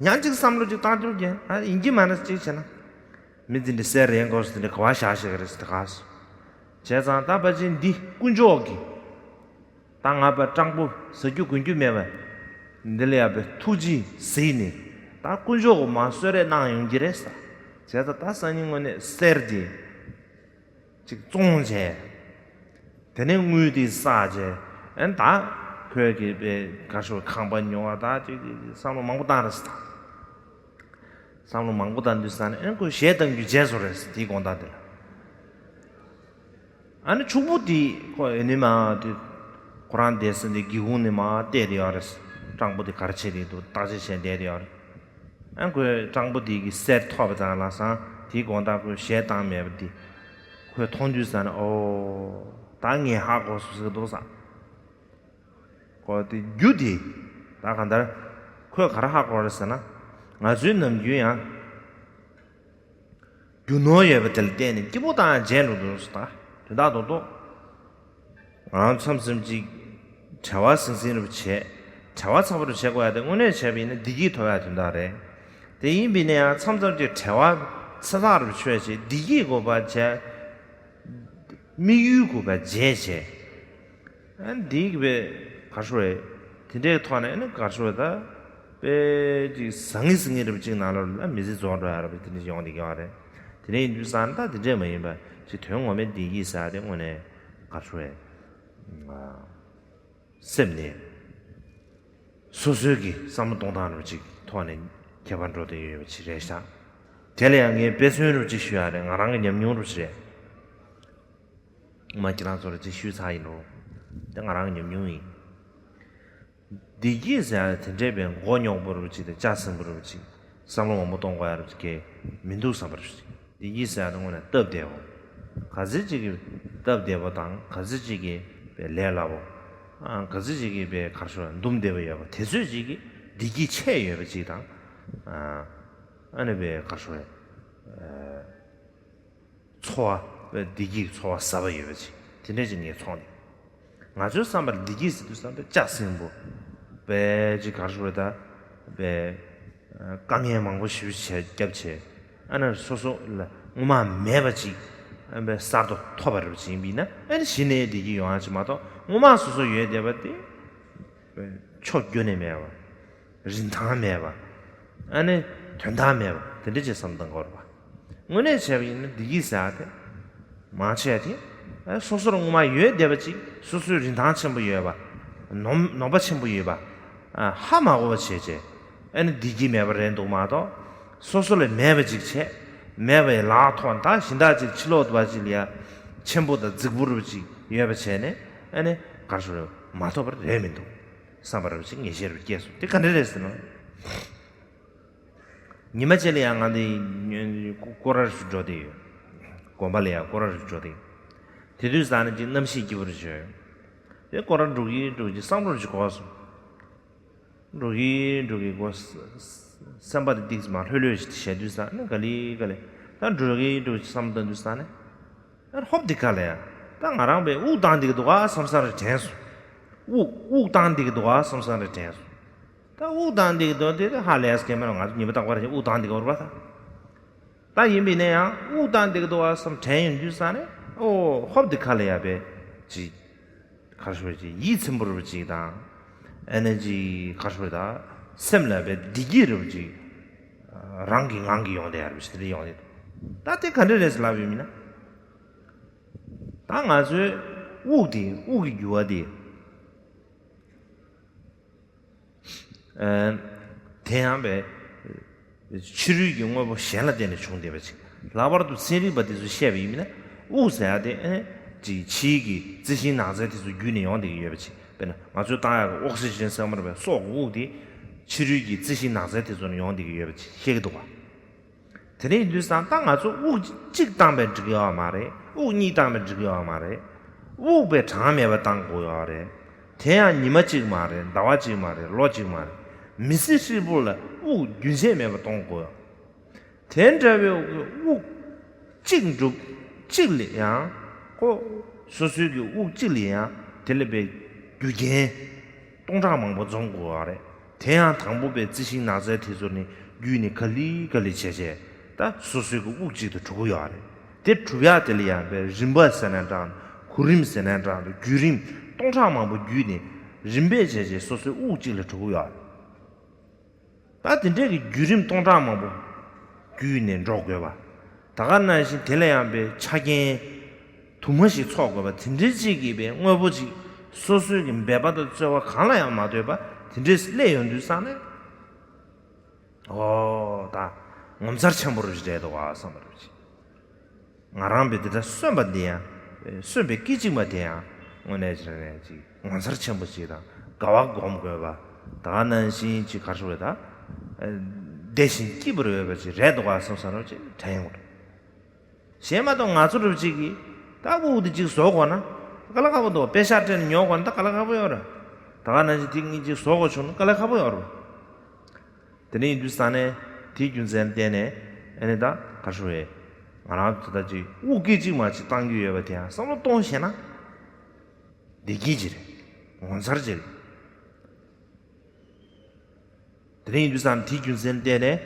ཡང་གཅིག་བསམ་བློ་གཅིག་བཏང་འགྱུར་གྱི། ཨ། ཡིན་གྱི་མ་རེད། གཅིག་བྱས་ན། མི་འདི་འདྲ་གསེར་རེད་དགོས་སུ་འདི་འདྲ་ག་བ་བཞག་བཞག་གི་རེད་ཟེར་ད་ག་སོ། བྱས་ཙང་ད་ཕལ་ཆེར་འདི་དཀོན་མཆོག་གི། ད་ང་པ་སྤྲང་པོ་ཟ་རྒྱུ་གོན་རྒྱུ་མེད་པ། འདི་ལ་ཡ་པའི་ཐུགས་རྗེས་གཟིགས་ནས། ད་དཀོན་མཆོག་གི་མ་གསོལ་རས་གནང་ཡོང་གི་རེད་ཟེར། བྱས་ཙང་ད་སང་ཉིན་དངོས་གནས་གསེར་འདི། ཅིག་བཙོང་བྱས། དེ་ནས་དངུལ་དེ་བསགས་བྱས། ཨན་ད། ཁོས་ཀྱི་པའི་ག་ཤོག་ཁང་པ་ཉོ་བ་ད་ཅིག་ཅིག་བསམ་བློ་མང་པོ་བཏང་རེད་ཟེར། བསམ་བློ་མང་པོ་བཏང་དུས་ས་ནས་ཨན་ཁོས་གཞས་གཏང་རྒྱུ་བརྗེད་སོང་རེད་ཟེར་དེའི་དགོང་དག་དེ་ལ། ཨ་ནི་ཕྱུག་པོ་དེ་ཁོ་ཨེ་ནི་མ་དེ་ཁོ་རང་བསྡད་ས་དེ་སྒེའུ་ཁུང་ནས་མར་བལྟས་དེ་ཡོད་རེད། སྤྲང་པོ་དེ་ག་རེ་བྱེད་དེ་འདུག་བརྟག་དཔྱད་བྱས་བསྡད་དེ་ཡོད་རེད། ཨ་ཁོས་སྤྲང་པོ་དེ་གི་གསེར་ཐོབ་པ་དང་ལམ་སང་དེའི་དགོང་དག་ཁོས་གཞས་བཏང་མེད་པ་དེ་ཁོས་མཐོང་དུས་ས་ནས་ཨོ། ད་ངས་ཧ་གོ་སོང་ཟེར་གི་འདུག་ས། ཁོ་དེ་རྒྱུ་དེ་ད་གང་ལྟར་ཁོས་ག་རེ་ཧ་གོ་རེད་ཟེར་ན། ང་ཚོའི་ནམ་རྒྱུན་ཡང་རྒྱུ་ནོར་ཡོད་པ་དེ་ལ་བརྟེན་ནས་སྐྱིད་པོ་བཏང་བྱས་འགྲོ་འདུག་ཟེར། ད་དོན་དག་རྡོག་རྡོག་ང་རང་མཚམས་མཚམས་ཅིག་བྲེལ་བ་ཟིང་ཟིང་རུ་བྱེད། བྲེལ་བ་ཚ་པོ་རུ་བྱེད་དགོས་ཡ་དེ་དངོས་གནས་བྱས་པ་ཡིན་ན་བདེ་སྐྱིད་ཐོབ་ཡ་དོན་དག་རེད། དེ་ཡིན་པ་ཡིན་ན་ཡང་མཚམས་མཚམས་ཅིག་བྲེལ་བ་ཚ་ཐག་རུ་ཆོད་བྱས་བདེ་སྐྱིད་དགོས་པ་བྱས། དམིགས་ཡུལ་དགོས་པ་བརྗེད་བྱས། ཨ་འདི་གི་པའི་གར་ཤོར་བས། དེ་འདྲའི་ཐོག་ནས་ཨ་ནི་གར་ཤོར་བས་ད། པའི་ཅིག་ཟང་ངེ་ཟིང་ངེ་རེ་བ་ཅིག་ནང་ལ་ལ་མི་ཚེ་རྫོགས་འགྲོ་ཡ་རེ་བ་དེ་འདྲ་ཡོང་བསྡད་ཀྱི་ཡོད་རེད། དེ་འདྲ་ཡིན་དུས་ཙང་ད་དེ་འདྲས་མ་ཡིན་པ་ཅིག་དོན་ངོ་མའི་བདེ་སྐྱིད་ཟེར་ཡ་དེ་དངོས་གནས་གར་ཤོར་བས། སེམས་ནས་སོ་སོའི་གི་བསམ་བློ་གཏོང་སྟངས་རེ་བ་ཅིག་ཐོག་ནས་ཁྱད་པར་འགྲོ་བསྡད་ཡོད་པ་ཅིག་རེད་ཤག་དེ་ལ་ཡང་ངས་དཔེ་མཚོན་རེ་བ་ཅིག་ཞུ་ཡ་རེད། ང་རང་གི་ཉམས་མྱོང་རེ་བ་ཅིག་རེད། མ་ཁྱེད་རང་ཚོར་ཅིག་ཞུས་ཚར་ཡིན་རུང་། དེ་ང་རང་གི་ཉམས་མྱོང་ཡིན། བདེ་སྐྱིད་ཟེར་ཡ་དེ་འདྲས་པའི་མགོ་རྙོག་པོ་རུ་ཅིག་དང་ལྕགས་སྲིན་པོ་རུ་ཅིག་བསམ་བློ་མང་པོ་གཏོང་དགོས་ཡ་རུ་ཅིག་གས་མི་འདུག་བསམ་པ་རུ་ཅིག་བདེ་སྐྱིད་ཟེར་ཡ་དེ་དངོས་གནས་སྟབས་བདེ་བོ། ག་ཚོད་ཅིག་གིས་སྟབས་བདེ་བོ་དང་ག་ཚོད་ཅིག་གིས་པའི་ལས་སླ་བོ། ཨ་ག་ཚོད་ཅིག་གིས་པའི་གར་ཤོར་འདུམ་བདེ་བོ་ཡོད་པ་དེ་ཚོད་ཅིག་གིས་བདེ་སྐྱིད་ཆེ་ཡོད་པ་ཅིག་དང་། ཨ་ཨ་ནི་པའི་གར་ཤོར་ཨ། འཚོ་བ་བདེ་སྐྱིད་འཚོ་བ་ཟབ་པ་ཡོད་པ་ཅིག་དེ་འདྲ་ཅིག་ངས་མཐོང་ནས། ང་ཚོའི་བསམ་པར་བདེ་སྐྱིད་ཟེར་དུས་བསམ་པའི་ལྕགས་སྲིན་པོ། དཔེ་ཅིག་གར་ཤོར་ད། དཔེ་དཀའ་ངལ་མང་པོ་ཞེ་པོ་བྱས་བརྒྱབ་བྱས། ཨ་ན་སོ་སོ་ལ་སྔོན་མ་མེད་པ་ཅིག་ཨ་དཔེ་གསར་དུ་ཐོབ་པ་རེད་པ་ཅིག་ཡིན་པས་ན་ཨ་ནི་གཞི་ནས་བདེ་སྐྱིད་ཡོང་ཡ་ཅིག་མ་གཏོགས་སྔོན་མ་སོ་སོ་ཡོད་བསྡད་པ་དེ། ཕྱོགས་རྒྱུ་ནས་མེད་པ། རིན་ཐང་མེད་པ། ཨ་ནི་དོན་དག་མེད་པ་དེ་འདྲ་ཅིག་བསམ་བཏང་དགོས་རེད་པ། དངོས་གནས་བྱས་པ་ཡིན་ན་བདེ་སྐྱིད་ཟེར་ཡ་དེ། མང་ཆེ་བ་དེ། ཨ་སོ་སོར་སྔོན་མ་ཡོད་བསྡད་པ་ཅིག་སོ་སོའི་རིན་ཐང་ཆེན་པོ་ཡོད་པ། ནོམ་ནོམ་པ་ཆེན་པོ་ཡོད་པ། ཨ་ཧ་མ་གོ་བ་བྱས་བྱས། ཨ་ནི་བདེ་སྐྱིད་མེད་པ་རེད་འདུག་མ་གཏོགས། སོ་སོ་ལ་མེད་པ་ཅིག་བྱས། མེད་པའི་ལག་ཐོག་ད་གཞན་དག་ཅིག་ཕྱི་ལོགས་དུ་བ་ཅིག་ལ་ཡ། ཆེན་པོ་དང་རྫིག་པོ་རུ་ཅིག་ཡོད་པ་བྱས་ནས་ཨ་ནི་གར་ཤོར་མ་ཐོབ་པ་རེད་མི་འདུག་བསམ་པ་རེ་བ་ཅིག་ངེས་ཤེས་རེ་བ་སྐྱེས་སོང་། དེ་ག་འདྲ་རེད་ཟེར་ན། ཉི་མ་གཅིག་ལ་ཡང་ང་འདི་སྐོར་ར་རེ་འགྲོ་བསྡད་ཡོད། དགོན་པ་ལ་ཡང་སྐོར་ར་རེ་འགྲོ་བསྡད་ཡོད། དེ་དུས་ཙང་ནས་ཅིག་གནམ་གཤིས་སྐྱིད་པོ་རེ་བྱུང་ཡོད། དེ་སྐོར་ར་འགྲོ་གི་འགྲོ་གི་བསམ་བློ་རེ་ཅིག་འཁོར་སོང་། འགྲོ་གི་འགྲོ་གི་སྒོ་ས་ས་སེམས་པ་དེ་ཏིག་ཙམ་ལྷོད་ལྷོད་ཞིག་བྱས་དུས་ཙང་ནས་ག་ལེ་ག་ལེ་ད་འགྲོ་གི་འགྲོ་གི་བསམ་བློ་བཏང་དུས་ཙང་ནས། ཨ་ཧོབ་འདི་ག་ལ་ཡ། ད་ང་རང་པའི་དབུགས་བཏང་འདི་གི་འདུག་ག་བསམ་བསམ་རེ་དྲན་སོང་། དབུགས་དབུགས་བཏང་འདི་གི་འདུག་ག་བསམ་བསམ་རེ་དྲན་སོང་། ད་དབུགས་བཏང་འདི་གི་འདུག་དེ་ཧ་ལས་སྐད་མེད་ལ་ང་ཚོ་ཉི་མ་རྟག་པར་ཞིག་དབུགས་བཏང་འདི་གི་འོར་བ་ད། ད་ཡིན་པས་ན་ཡང་དབུགས་བཏང་འདི་གི་འདུག་ག་བསམ་དྲན་ཡོང་དུས་ཙང་ནས་ཨོ་ཧོབ་འདི་ག་ལ་ཡ་པའི་ཅིག་གར་ཤོར་ཅིག་ཡིད་ཚིམ་པོ་རུ་ཅིག་དང་། ཨ་ནི་ཅིག་གར་ཤོར་ད་སེམས་ལ་པའི་བདེ་སྐྱིད་རུ་ཅིག་རང་གི་ངང་གིས་ཡོང་བསྡད་ཡ་རུ་ཅིག་དེ་འདྲ་ཡོང་བསྡད་འདུག་ད་དེ་ག་འདྲ་རེད་ཟེར་ལབ་ཡོད་མིན་ན། ད་ང་ཚོའི་དབུགས་དེ་དབུགས་ཀྱི་རྒྱུ་བ་དེ། ཨ་དེ་ཡང་པའི་ཕྱི་རོལ་གྱི་དངོས་པོ་གཞན་ལ་བརྟེན་ནས་བྱུང་བསྡད་པ་ཅིག་ལྷག་པར་དུ་ཚན་རིག་པ་དེ་ཚོས་བཤད་པ་ཡིན་མིན་ན་དབུགས་ཟེར་ཡ་དེ་ཨ་ཅིག་ཕྱིའི་གི་རྩི་ཤིང་ནགས་ཚལ་དེ་ཚོ་བརྒྱུད་ནས་ཡོང་བསྡད་ཀྱི་ཡོད་པ་ཅིག་དཔེར་ན་ང་ཚོས་བཏང་ཡག་གི་ཨོག་སི་ཇན་ཟེར་མ་རེད་པས་སྲོག་གི་དབུགས་དེ་ཕྱི་རོལ་གྱི་རྩི་ཤིང་ནགས་ཚལ་དེ་ཚོ་ནས་ཡོང་བསྡད་ཀྱི་ཡོད་པ་ཅིག་བཤད་ཀྱི་འདུག་བ། དེ་འདྲ་ཡིན་དུས་ཙང་ད་ང་ཚོ་དབུགས་གཅིག་བཏང་པས་འགྲིག་ཡོད་མ་རེད། དབུགས་གཉིས་བཏང་པས་འགྲིག་ཡོད་མ་རེད། དབུགས་པས་གྲངས་མེད་པ་བཏང་དགོས་ཡོད་རེད། དེ་ཡང་ཉི་མ་གཅིག་མ་རེད། ཟླ་བ་གཅིག་མ་རེད། ལོ་གཅིག་མ་རེད། མི་ཚེ་ཧྲིལ་པོ་ལ་དབུགས་རྒྱུན་ཆད་མེད་པ་གཏོང་དགོས་ཡོད། དེ་འདྲ་བའི་དབུགས་གཅིག་འགྲུབ་གཅིག་ལ་ཡང་ཁོ་སོ་སོའི་གི་དབུགས་གཅིག་ལ་ཡང་དེ་ལ་བའི་རྒྱུ་རྐྱེན་སྟོང་ཕྲག་མང་པོ་འཛོམས་དགོས་པ་རེད། དེ་ཡང་དང་པོ་པའི་རྩི་ཤིང་ནགས་ཚལ་དེ་ཚོ་ནི་བརྒྱུད་ནས་ག་ལེ་ག་ལེ་བྱས་བྱས། ད་སོ་སོའི་གི་དབུགས་གཅིག་ཏུ་གྲུབ་ཀྱི་ཡོད་རེད། དེ་གྲུབ་ཡག་དེ་ལ་ཡང་པའི་རིམ་པ་ཟེར་ན་འདྲ། གོ་རིམ་ཟེར་ན་འདྲ། བརྒྱུད་རིམ་སྟོང་ཕྲག་མང་པོ་བརྒྱུད་ནས་རིམ་པས་བྱས་བྱས་སོ་སོའི་དབུགས་གཅིག་ལ་གྲུབ་ཀྱི་ཡོད་རེད། ད་དེ་འདྲའི་གི་བརྒྱུད་རིམ་སྟོང་ཕྲག་མང་པོ་བརྒྱུད་ནས་འགྲོ་དགོས་པ། ད་ག་ནང་བཞིན་དེ་ལ་ཡང་པའི་ཆ་རྐྱེན་དུ་མ་ཞིག་ཚོགས་དགོས་པ་དེ་འདྲའི་ཅིག་གིས་པའི་དངོས་པོ་ཅིག་སོ་སོའི་གི་འབད་པ་དང་རྩོལ་བ་གང་ལ་ཡང་མ་ལྟོས་པ་དེ་འདྲའི་སླེབས་ཡོང་དུས་ཙང་ནས། ཨོ་ད་ངོ་མཚར་ཆེན་པོ་རུ་རེད་འདུག་བ་བསམ་པ་རུ་ཅིག་ང་རང་པའི་འདི་འདྲ་གསོན་པ་འདི་ཡང་། གསོན་པའི་སྐད་ཅིག་མ་དེ་ཡང་དངོས་གནས་ཅིག་ནས་ཅིག་ངོ་མཚར་ཆེན་པོ་ཅིག་དང་དགའ་བ་སྒོམ་དགོས་པ། ད་ག་ནང་བཞིན་ཅིག་ག་རེ་ཟེར་དགོས་རེད་ད། བདེ་ཞིང་སྐྱིད་པར་འོས་པ་ཅིག་རེད་འདུག་བ་བསམ་བསམ་རུ་ཅིག་དྲན་ཡོང་གི་འདུག་གཞན་མ་གཏོགས་ང་ཚོ་རུ་ཅིག་གིས་ད་དབུགས་འདི་ཅིག་བཟོ་དགོས་ན་དཀའ་ལས་ཁག་པོ་འདུག་པེ་ཤག་སྤྲད་ནས་ཉོ་དགོས་ན་ད་དཀའ་ལས་ཁག་པོ་ཡོད་རེད། ད་ག་ནང་བཞིན་དེ་གཉིས་ཅིག་བཟོ་དགོས་བྱུང་ན་དཀའ་ལས་ཁག་པོ་ཡོད་རེད། དེ་ནས་ཡིན་དུས་ཙང་ནས་དེའི་རྒྱུ་མཚན་བརྟེན་ནས་ཨ་ནི་ད་ག་རེ་ཞུ་བས། ང་རང་ཚོ་ད་ཅིག་དབུགས་སྐད་ཅིག་མ་ཅིག་བཏང་རྒྱུ་ཡོད་པ་དེ་ཡང་བསམ་བློ་གཏོང་ཤེས་ན་བདེ་སྐྱིད་ཅིག་རེད། ངོ་མཚར་ཅིག་རེད། དེ་ནས་ཡིན་དུས་ཙང་དེའི་རྒྱུ་མཚན་བརྟེན་ནས་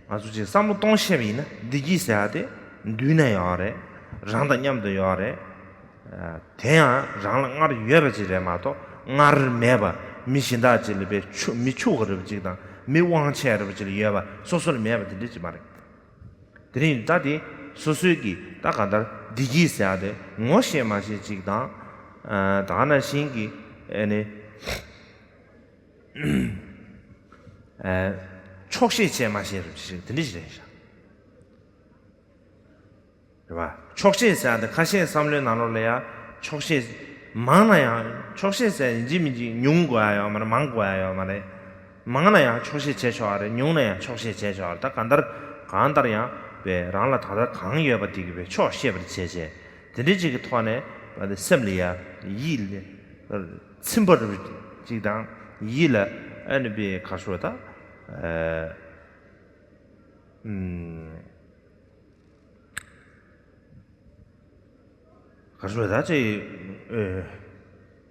ང་ཚོ་ཅིག་བསམ་བློ་གཏོང་ཤེས་པ་ཡིན་ན་བདེ་སྐྱིད་ཟེར་ཡ་དེ་མདུན་ན་ཡོད་རེད། རང་དང་མཉམ་དུ་ཡོད་རེད། དེ་ཡང་རང་ལ་སྔར་ཡོད་པ་ཅིག་རེད་མ་གཏོགས་སྔར་མེད་པ། མི་གཞན་དག་ཅིག་ལ་པའི་ཕྱུག་མི་ཕྱུག་པ་རེད་པ་ཅིག་དང་མི་དབང་ཆེ་རེད་པ་ཅིག་ལ་ཡོད་པ་སོ་སོ་ལ་མེད་པ་དེ་འདྲ་ཅིག་མ་རེད། དེ་རིང་ད་དེ་སོ་སོའི་གི་ད་གང་ལྟར་བདེ་སྐྱིད་ཟེར་ཡ་དེ་ངོ་ཤེས་མ་ཤེས་ཅིག་དང་། ད་ག་ནང་བཞིན་གི་ཨེ་ནི་ཆོག་ཤེས་བྱས་མ་ཤེས་རེད་ཅིག་དེ་འདྲ་ཞིག་རེད་ཤག་རེད་བ། ཆོག་ཤེས་ཟེར་ཡ་དེ་ཁ་ཤས་བསམ་བློའི་ནང་ལོགས་ལ་ཡ་ཆོག་ཤེས། མང་ན་ཡང་ཆོག་ཤེས་ཟེར་ཡིན་གཅིག་མིན་གཅིག་ཉུང་དགོས་ཡ་ཡོད་མ་རེད། མང་དགོས་ཡ་ཡོད་མ་རེད། མང་ན་ཡང་ཆོག་ཤེས་བྱས་ཆོག་ཡ་རེད། ཉུང་ན་ཡང་ཆོག་ཤེས་བྱས་ཆོག་ཡ་རེད། ད་གང་ལྟར་གང་ལྟར་ཡང་པའི་རང་ལ་ད་ལྟ་གང་ཡོད་པ་དེ་གི་པའི་ཆོག་ཤེས་པར་བྱས་བྱས་དེ་འདྲའི་ཅིག་གི་ཐོག་ནས་སེམས་ལ་ཡ་ཡིད་ལ་ཚིམ་པར་ཅིག་དང་ཡིད་ལ་ཨ་ནི་པའི་ག་ཤོད་ད། ག་རེ་ཟེར་ད་ཅེ།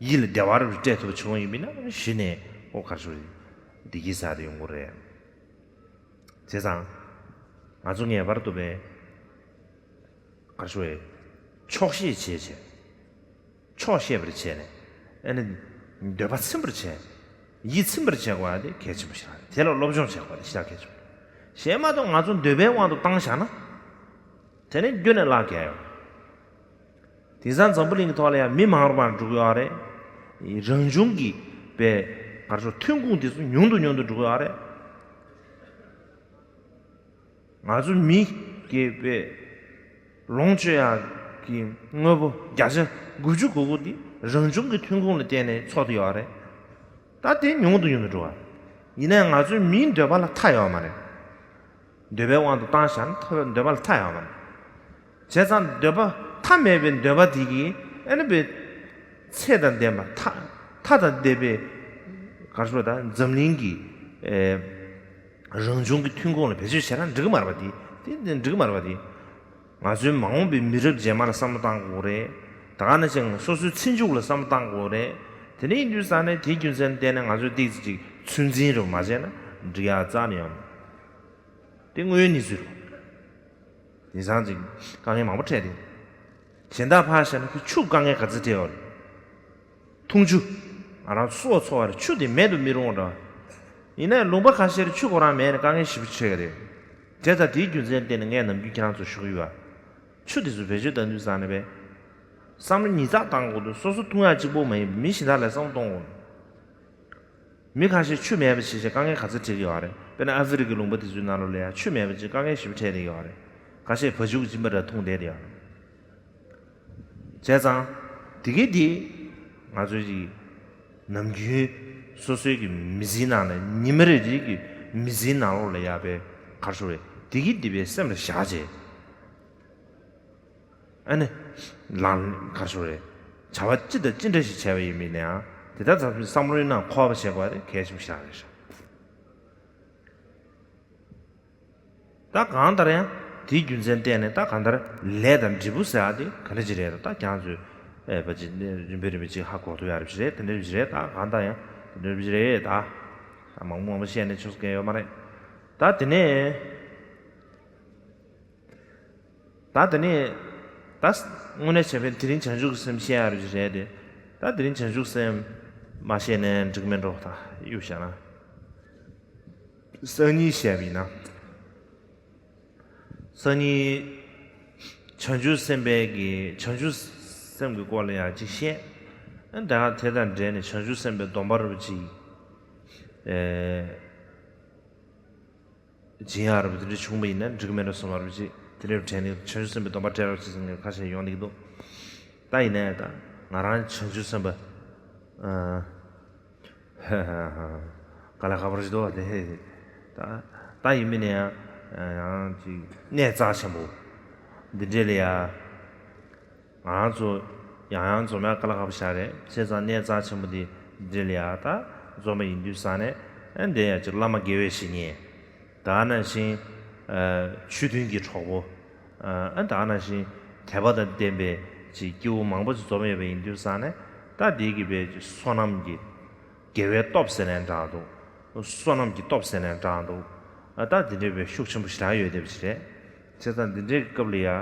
ཡིད་ལ་བདེ་བ་རེ་སྤྲད་ཐུབ་པ་བྱུང་ཡིན་པས་ན་གཞི་ནས་ཨོ་ག་རེ་ཟེར་བདེ་སྐྱིད་ཟེར་དེ་ཡོང་གི་རེད། བྱས་ཙང་ང་ཚོ་ངེས་པར་དུ་བས་ག་རེ་ཟེར་ཆོག་ཤེས་བྱས་བྱས། ཆོག་ཤེས་པར་བྱས་ནས་ཨ་ནི་འདོད་པ་ཚིམ་པར་བྱས། ཡིད་ཚིམ་པར་བྱེད་དགོས་ཡ་དེ་གལ་ཆེན་པོ་ཞིག་རེད། དེ་ལ་སློབ་སྦྱོང་བྱེད་དགོས་ཡ་དེ་ཞེ་དྲག་གལ་ཆེན་པོ་རེད། གཞན་མ་གཏོགས་ང་ཚོ་འདོད་པའི་དབང་དུ་བཏང་བཞག་ན། དེ་ནས་རྒྱུ་ནས་བརླག་གི་ཡོད། དེང་སང་འཛམ་བུ་གླིང་གི་ཐོག་ལ་ཡང་མི་མང་རུ་མང་འགྲོ་གི་ཡོད་རེད། རང་བྱུང་གི་པའི་ག་རེ་ཟེར་ཐོན་ཁུངས་དེ་ཚོ་ཉུང་དུ་ཉུང་དུ་འགྲོ་གི་ཡོད་རེད། ང་ཚོ་མི་གི་པའི་ལོངས་སྤྱོད་ཡག་གི་དངོས་པོ་བརྒྱ་ཆ་དགུ་བཅུ་གོ་དགུ་དེ་རང་བྱུང་གི་ཐོན་ཁུངས་ལ་བརྟེན་ནས་འཚོ་དུ་ཡོད་རེད། ད་དེ་ཉུང་དུ་ཉུང་དུ་འགྲོ་བ། ཡིན་ནའི་ང་ཚོའི་མིའི་འདོད་པ་ལ་མཐའ་ཡོད་མ་རེད། འདོད་པའི་དབང་དུ་བཏང་བཞག་ན་ཐོབ་པའི་འདོད་པ་ལ་མཐའ་ཡོད་མ་རེད། བྱས་ཙང་འདོད་པ་མཐའ་མེད་པའི་འདོད་པ་དེ་གིས་ཨ་ནི་པའི་ཚད་དང་ལྡན་པ་མཐའ་མཐའ་དང་ལྡན་པའི་ག་རེ་ཟེར་ད་འཛམ་གླིང་གི་ཨེ་རང་བྱུང་གི་ཐོན་ཁུངས་ལ་བེད་སྤྱོད་བྱས་ན་འགྲིག་གི་མ་རེད་པ་དེ། དེ་འགྲིག་གི་མ་རེད་པ་དེ། ང་ཚོའི་མ་འོངས་པའི་མི་རབས་རྗེས་མ་ལ་བསམ་བློ་བཏང་དགོས་རེད། ད་ག་ནང་བཞིན་སོ་སོའི་ཚེ་མཇུག་ལ་བསམ་བློ་བཏང་དགོས་རེད། དེ་འདྲ་ཡིན་དུས་ཙང་ནས་དེའི་རྒྱུ་མཚན་བརྟེན་ནས་ང་ཚོས་ཏོག་ཙམ་ཅིག་ཚོད་འཛིན་རུ་མ་བྱས་ན་འགྲིག་ཡག་རྩ་ནས་ཡོད་མ་རེད། དེ་དངོས་ཡོད་གནས་ཚུལ་རེད། དེང་སང་ཅིག་དཀའ་ངལ་མང་པོ་འཕྲད་དེ། གཞན་དག་ཕར་བཞག་ན་ཁོས་ཆུ་དཀའ་ངལ་ག་ཚོད་འཕྲད་ཡོད་རེད། འཐུང་ཆུ། ང་རང་སྲོག་འཚོ་བར་ཆུ་དེ་མེད་དུ་མི་རུང་བ་འདྲ། ཡིན་ནའི་ལུང་པ་ཁ་ཤས་ཆུ་ཁོ་རང་མེད་ནས་དཀའ་ངལ་ཞེ་པོ་འཕྲད་ཀྱི་རེད། དེ་ལྟར་དེའི་རྒྱུ་མཚན་བརྟེན་ནས་ངས་ནམ་རྒྱུན་ཁྱེད་རང་ཚོར་ཞུ་གི་ཡོད། ཆུ་དེ་ཚོ་བེད་སྤྱོད་གཏང་དུས་ཙང་ནས་བས། བསམ་བློ་ཉིས་བརྩེགས་བཏང་དགོས་འདུག་སོ་སོ་འཐུང་ཡག་གཅིག་པོ་མ་ཡིན་པར་མི་གཞན་དག་ལ་བསམ་བློ་གཏོང་དགོས། མི་ཁ་ཤས་ཆུ་མེད་པ་བྱས་བྱས་དཀའ་ངལ་ག་ཚོད་འཕྲད་ཀྱི་ཡོད་རེད། དཔེར་ན་ཨ་ཧྥེ་རི་ཁའི་ལུང་པ་དེ་ཚོའི་ནང་ལོགས་ལ་ཡང་ཆུ་མེད་པ་བྱས་དཀའ་ངལ་ཞེ་པོ་འཕྲད་བསྡད་ཀྱི་ཡོད་རེད། ཁ་ཤས་བ་ཕྱུགས་ཀྱི་སྦྱིན་པ་འདྲ་འཐུང་བསྡད་ཀྱི་ཡོད་རེད། བྱས་ཙང་དེ་གའི་དེ་ང་ཚོའི་ཅིག་ནམ་རྒྱུན་སོ་སོའི་གི་མི་ཚེའི་ནང་ལ་ཉི་མ་རེ་རེ་གི་མི་ཚེའི་ནང་ལོགས་ལ་ཡ་པའི་ག་རེ་ཟེར་དགོས་རེད། དེ་གའི་དེ་པའི་སེམས་ལ་བཞག་བྱས། ཨ་ནི། ལང་ག་རེ་ཟེར་དགོས་རེད། བྱ་བ་ཅི་དང་ཅི་འདྲ་ཞིག་བྱས་པ་ཡིན་མིན་ནའང་དེ་ལྟར་ཙམ་ཞིག་བསམ་བློའི་ནང་འཁོར་བ་བྱེད་དགོས་པ་དེ་གལ་ཆེན་པོ་ཞིག་རེད་ཤག་ད་གང་ལྟར་ཡང་དེའི་རྒྱུ་མཚན་བརྟེན་ནས་ད་གང་ལྟར་ལས་དང་འབྲས་བུ་ཟེར་བ་དེ་ག་འདྲ་ཅིག་རེད། ད་ཁྱེད་རང་ཚོས་ཨེ་བ་ཅིག་རིམ་པས་རིམ་པས་ཅིག་ཧ་གོ་ཐུབ་ཡ་རེད་ཞིག་རེད། དེ་འདྲ་ཞིག་རེད། ད་གང་ལྟར་ཡང་དེ་འདྲ་ཞིག་རེད། ད་ད་མང་པོ་མང་པོ་བཤད་ནས་ཆོག་ས་གང་ཡོད་མ་རེད། ད་དེ་ནས། ད་དེ་ནས་ད་དངོས་གནས་བྱས་པའི་དེ་རིང་བྱང་ཆུབ་ཀྱི་སེམས་བཤད་ཡ་རེད་ཅིག་རེད་དེ། ད་དེ་རིང་བྱང་ཆུབ་སེམས་མ་བཤད་ནའི་འགྲིག་མེད་འགྲོ། ད་གཡུག་བཞག་ན། སང་ཉིན་བཤད་པ་ཡིན་ན། སང་ཉིན་བྱང་ཆུབ་སེམས་དཔའི་གི་བྱང་ཆུབ་སེམས་ཀྱི་སྐོར་ལ་ཡང་ཅིག་བཤད། ཨ་ད་དེ་དང་འབྲེལ་ནས་བྱང་ཆུབ་སེམས་དཔའི་སྡོམ་པ་རུ་ཅིག་ཨེ་སྦྱིན་ཡག་རུ་དེ་འདྲ་བྱུང་བ་ཡིན་ན་འགྲིག་མེད་འགྲོ་སོང་བ་རུ་ཅིག་དེ་འདྲའི་དྲན་ནས་བྱང་ཆུབ་སེམས་དཔའི་སྡོམ་པ་སྤྲད་རོགས་ཅིག་ཟེར་ནས་ཁ་ཤས་ཡོང་གི་འདུག་ད་ཡིན་ནའི་ད་ང་རང་བྱང་ཆུབ་སེམས་དཔའ་ཨ། ཧ་ཧ་ཧ། དཀའ་ལས་ཁག་པོ་ཞིག་འདུག་བ་དེ། ད་ད་ཡིན་མིན་ནས་ཡང་ཡང་ཅིག་གནས་རྩ་ཆེན་པོ་འདི་འདྲས་ལ་ཡ། ང་རང་ཚོ་ཡང་ཡང་འཛོམས་ཡ་དཀའ་ལས་ཁག་པོ་ཞིག་རེད། བྱས་ཙང་གནས་རྩ་ཆེན་པོ་འདི་འདི་འདྲས་ལ་ཡ་ད་འཛོམས་པ་ཡིན་དུས་ཙང་ནས་ཨ་འདི་ཡ་ཅིག་བླ་མ་དགེ་བའི་བཤེས་གཉེན། ད་ག་ནང་བཞིན་ཆོས་མཐུན་གྱི་གྲོགས་པོ། ཨ་ད་ག་ནང་བཞིན་དད་པ་དང་ལྡན་པའི་ཅིག་སྐྱེ་བོ་མང་པོ་ཅིག་འཛོམས་ཡོད་པ་ཡིན་དུས་ཙང་ནས་ད་འདི་གི་བའི་ཅིག་བསོད་ནམས་ཀྱི་དགེ་བའི་སྟོབས་ཟེར་ནའི་འདྲ་འདུག་བསོད་ནམས་ཀྱི་སྟོབས་ཟེར་ནའི་འདྲ་འདུག་ཨ་ད་འདི་འདྲའི་བའི་ཤུགས་ཆེན་པོ་ཞེ་དྲག་ཡོད་བསྡད་པ་ཅིག་རེད། བྱས་ཙང་འདི་འདྲའི་སྐབས་ལ་ཡ་ཨ་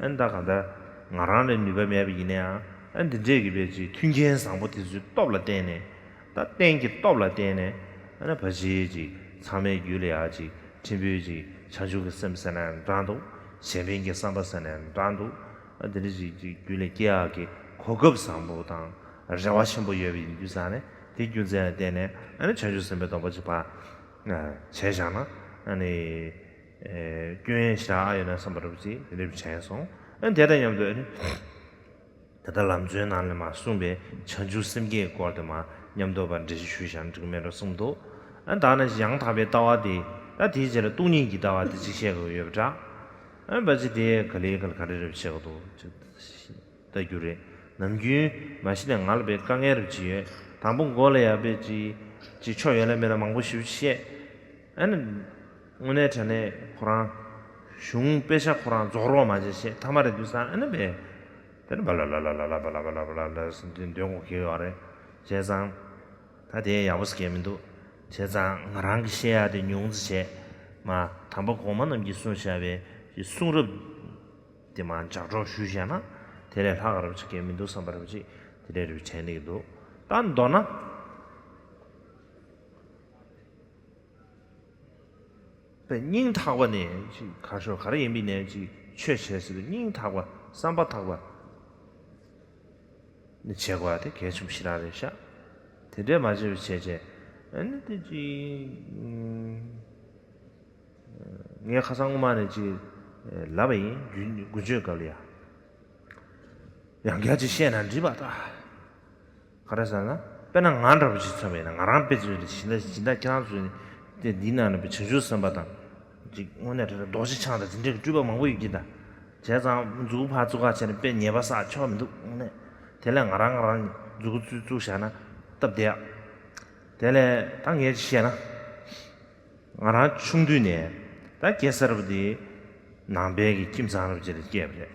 ནི་ད་གང་ལྟར་ང་རང་ལ་ནུས་པ་མེད་པ་ཡིན་ན་ཡང་ཨ་འདི་འདྲའི་གི་བའི་ཅིག་མཐུན་རྐྱེན་བཟང་པོ་དེ་ཚོའི་སྟོབས་ལ་བརྟེན་ནས། ད་རྟེན་གྱི་སྟོབས་ལ་བརྟེན་ནས་ཨ་ནི་ཕ་གཞིའི་ཅིག་ཚང་མའི་རྒྱུད་ལ་ཡ་ཅིག་ཕྲན་བུའི་ཅིག་བྱང་ཆུབ་ཀྱི་སེམས་ཟེར་ན་འདྲ་འདུག་གཞན་ཕན་གྱི་བསམ་པ་ཟེར་ན་འདྲ་འདུག་ཨ་དེ་འདྲ་ཅིག་ཅིག་རྒྱུད་ལ་སྐྱེ་ཡག་གི་གོ་སྐབས་བཟང་པོ་དང་རེ་བ་ཆེན་པོ་ཡོད་པ་ཡིན་དུས་ཙང་ནས་དེ་རྒྱུ་མཚན་ལ་བརྟེན་ནས་ཨ་ནི་བྱང་ཆུབ་སེམས་དཔའི་སྡོམ་པ་ཅིག་ཕར་བྱས་བཞག་ན་ཨ་ནི་སྐྱོན་ཞེ་དྲག་ཨ་ཡོད་ན་བསམ་པ་འདྲ་པོ་ཅིག་དེ་འདྲ་བྱས་སོང་། ཨ་དེ་དང་མཉམ་དུ་ཨ་ནི། ད་ལྟ་ལམ་གཙོའི་ནང་ལ་མར་གསུངས་པའི་བྱང་ཆུབ་སེམས་བསྐྱེད་སྐོར་དེ་མར་མཉམ་དུ་བར་འགྲེལ་བཤད་ཞུས་བཞག་ན་འགྲིག་མེད་འགྲོ་གསུངས་འདུག་ཨ་ད་ནི་ཡང་དག་པའི་ལྟ་བ་དེ་ད་དེའི་རྗེས་ལ་སྟོང་ཉིད་ཀྱི་ལྟ་བ་དེ་གཅིག་བཤད་དགོས་ཡོད་པ་འདྲ། ཨ་པ་ཅི་དེ་ག་ལེ་ག་ལེ་ག་རེ་རེ་བཤད་དགོས་འདུག་ཅིག་ལྟ་རྒྱུ་རེད། ནམ་རྒྱུན་མ་གཞི་ནས་ང་ལ་དཔེ་དཀའ་ངལ་རེ་ཅིག་ཡོད། དང་པོ་མགོ་ལ་ཡ་དཔེ་ཅིག་ཅིག་ཆོ་ཡོད་ལ་མེད་ལ་མང་པོ་ཞེ་པོ་བཤད། ཨ་ནི་དངོས་གནས་དྲང་གནས་ཁོ་རང་གཞུང་དཔེ་ཆ་ཁོ་རང་རྫོགས་རོགས་མ་བྱས་བཤད་ཐ་མ་རེ་དུས་ཙང་ཨ་ནི་དཔེ། དེ་ནི་བ་ལ་ལ་ལ་ལ་ལ་བ་ལ་བ་ལ་བ་ལ་ལ་ཟེར་དུས་འདོན་དགོས་ཀྱི་ཡོད་རེད། བྱས་ཙང་ད་དེ་ཡག་པོ་ཟེར་མཁན་མི་འདུག་བྱས་ཙང་ང་རང་གི་བཤད་ཡ་དེ་ཉུང་ཙམ་བྱས། མ་དམ་པ་གོང་མ་རྣམས་ཀྱིས་གསུངས་བཞག་པའི་གསུང་རབ་དེ་མར་ལྗགས་སྒྲོག་ཞུས་བཞག་ན་དེ་ལས་ལྷག་ག་རེ་བྱེད་མཁན་མི་འདུག་བསམ་པ་རེ་བྱེད་དེ་འདྲ་རེ་དྲན་གྱི་འདུག་ད་མདོར་ན། པའི་སྙིང་ཐག་པ་ནས་ཅིག་ཁ་ཤོར་ག་རེ་ཡིན་པའི་ནས་ཅིག་ཆོས་བྱེད་ཟེར་དུས་སྙིང་ཐག་པ་བསམ་པ་ཐག་པ་ནས་བྱེད་དགོས་པ་དེ་གལ་ཆེན་པོ་ཞེ་དྲག་རེད་ཤག་དེ་འདྲས་མ་བྱས་པའི་བྱས་བྱས་ཨ་ནི་དེ་ཅིག་ངས་ཁ་སང་སྔོན་མ་ནས་ཅིག་ལབ་པ་ཡིན། རྒྱུན་འགོ་བརྗོད་སྐབས་ལ་ཡ། ཡང་བསྐྱར་ཅིག་བཤད་ན་འགྲིག་པ་ད། ག་རེ་ཟེར་ན། དཔེར་ན་ང་འདྲ་པོ་ཅིག་མཚོན་པ་ཡིན་ན་ང་རང་དཔེ་མཚོན་ནས་སྦྱིན་བདག་སྦྱིན་བདག་ཁྱེད་རང་ཚོས་ནི་དེ་འདི་ནང་ནས་བྱང་ཆུབ་སེམས་དཔའ་དང་། ཅིག་དངོས་གནས་དྲང་གནས་རྡོ་རྗེ་འཆང་དང་དེ་འདྲའི་སྤྲུལ་པ་མང་པོ་ཡོད་ཀྱི་ད། བྱས་ཙང་མཛུ་གུ་ཕར་བཙུགས་ཁ་བྱས་ནས་དཔེ་ཉེས་པ་བསགས་ཆོག་མི་འདུག་དངོས་གནས། དེ་ལས་ང་རང་ང་རང་མཛུ་གུ་བཙུགས་བཙུགས་བཞག་ན་སྟབས་བདེ་ཨ། དེ་ལས་ད་ངས་ཅིག་བཤད་ན། ང་རང་ཆུང་དུས་ནས་ད་སྐྱེས་ས་རབ་དེ་ནང་པའི་གི་ཁྱིམ་ཚང་རབ་ཅིག་ལ་སྐྱེས་པ་རེད།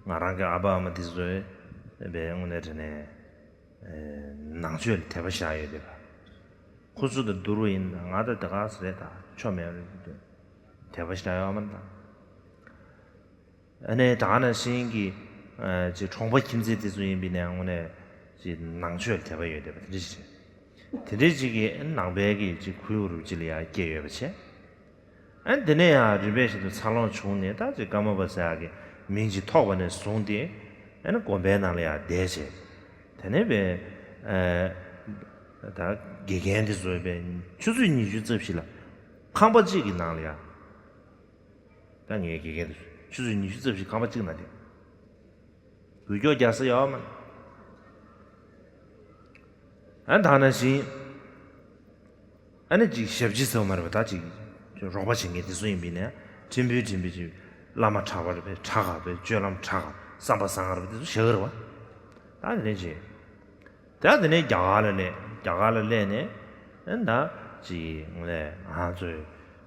ང་རང་གི་ཨ་ཕ་ཨ་མ་དེ་ཚོས་དཔེ་དངོས་གནས་དྲང་གནས་ནང་ཆོས་ལ་དད་པ་བཞག་ཡོད་དེ། ཁོ་ཚོ་དང་བསྡུར་བ་ཡིན་ན་ང་ད་དེ་ག་ས་རེད་ད་ཆོ་མེད་རེད། དད་པ་ཞེ་དྲག་ཡོད་མ་རེད་ད། ཨ་ནི་ད་ག་ནང་བཞིན་གྱི་ཅིག་གྲོང་པ་ཁྱིམ་མཚེས་དེ་ཚོ་ཡིན་པའི་ནས་དངོས་གནས་ཅིག་ནང་ཆོས་ལ་དད་པ་ཡོད་བསྡད་པ་དེ་འདྲ་ཞིག་རེད། དེ་འདྲའི་ཅིག་གིས་ནང་པའི་གི་ཅིག་ཁུལ་རུ་ཅིག་ལ་ཡང་སྐྱེས་ཡོད་པ་བྱས། ཨ་ནི་དེ་ནས་ཡང་རིམ་པས་བཞིན་དུ་འཚར་ལོངས་བྱུང་ནས་ད་ཅིག་ཀརྨ་པ་ཟེར་ཡག་གི་མིང་ཅིག་ཐོགས་པ་ནས་བཟུང་སྟེ་ཨ་ནི་དགོན་པའི་ནང་ལ་ཡང་བསྡད་བྱས། དེ་ནས་པའི་ད་དགེ་རྒན་དེ་ཚོ་པའི་ཆུ་ཚོད་ཉི་ཤུ་རྩ་བཞི་ལ་ཁང་པ་གཅིག་གི་ནང་ལ་ཡང་། ད་ངའི་དགེ་རྒན་དེ་ཆུ་ཚོད་ཉི་ཤུ་རྩ་བཞི་ཁང་པ་གཅིག་ན་དེ། འགུལ་སྐྱོད་རྒྱག་ས་ཡོད་མ་རེད། ཨ་ད་ནང་བཞིན། ཨ་ནི་ཅིག་ཞབས་ཕྱི་ཟེར་བ་མ་རེད་པ་ད་ཅིག་རོགས་པ་བྱེད་མཁན་དེ་ཚོ་ཡིན་པས་ནས་ཕྲན་བུ་ཕྲན་བུ་ཅིག་བླ་མ་དྲག་པ་རེད་པས་དྲག་ག་པས་སྤྱོད་ལམ་དྲག་ག་བསམ་པ་བཟང་ག་རེད་པས་དེ་ཚོ་བྱེད་ག་རེད་པ། ད་དེ་ནས་ཅིག་ད་དེ་ནས་རྒྱ་གར་ལ་སླེབས། རྒྱ་གར་ལ་སླེབས་ནས་ཨ་ད་ཅིག་ངོས་ལས་ང་ཚོས་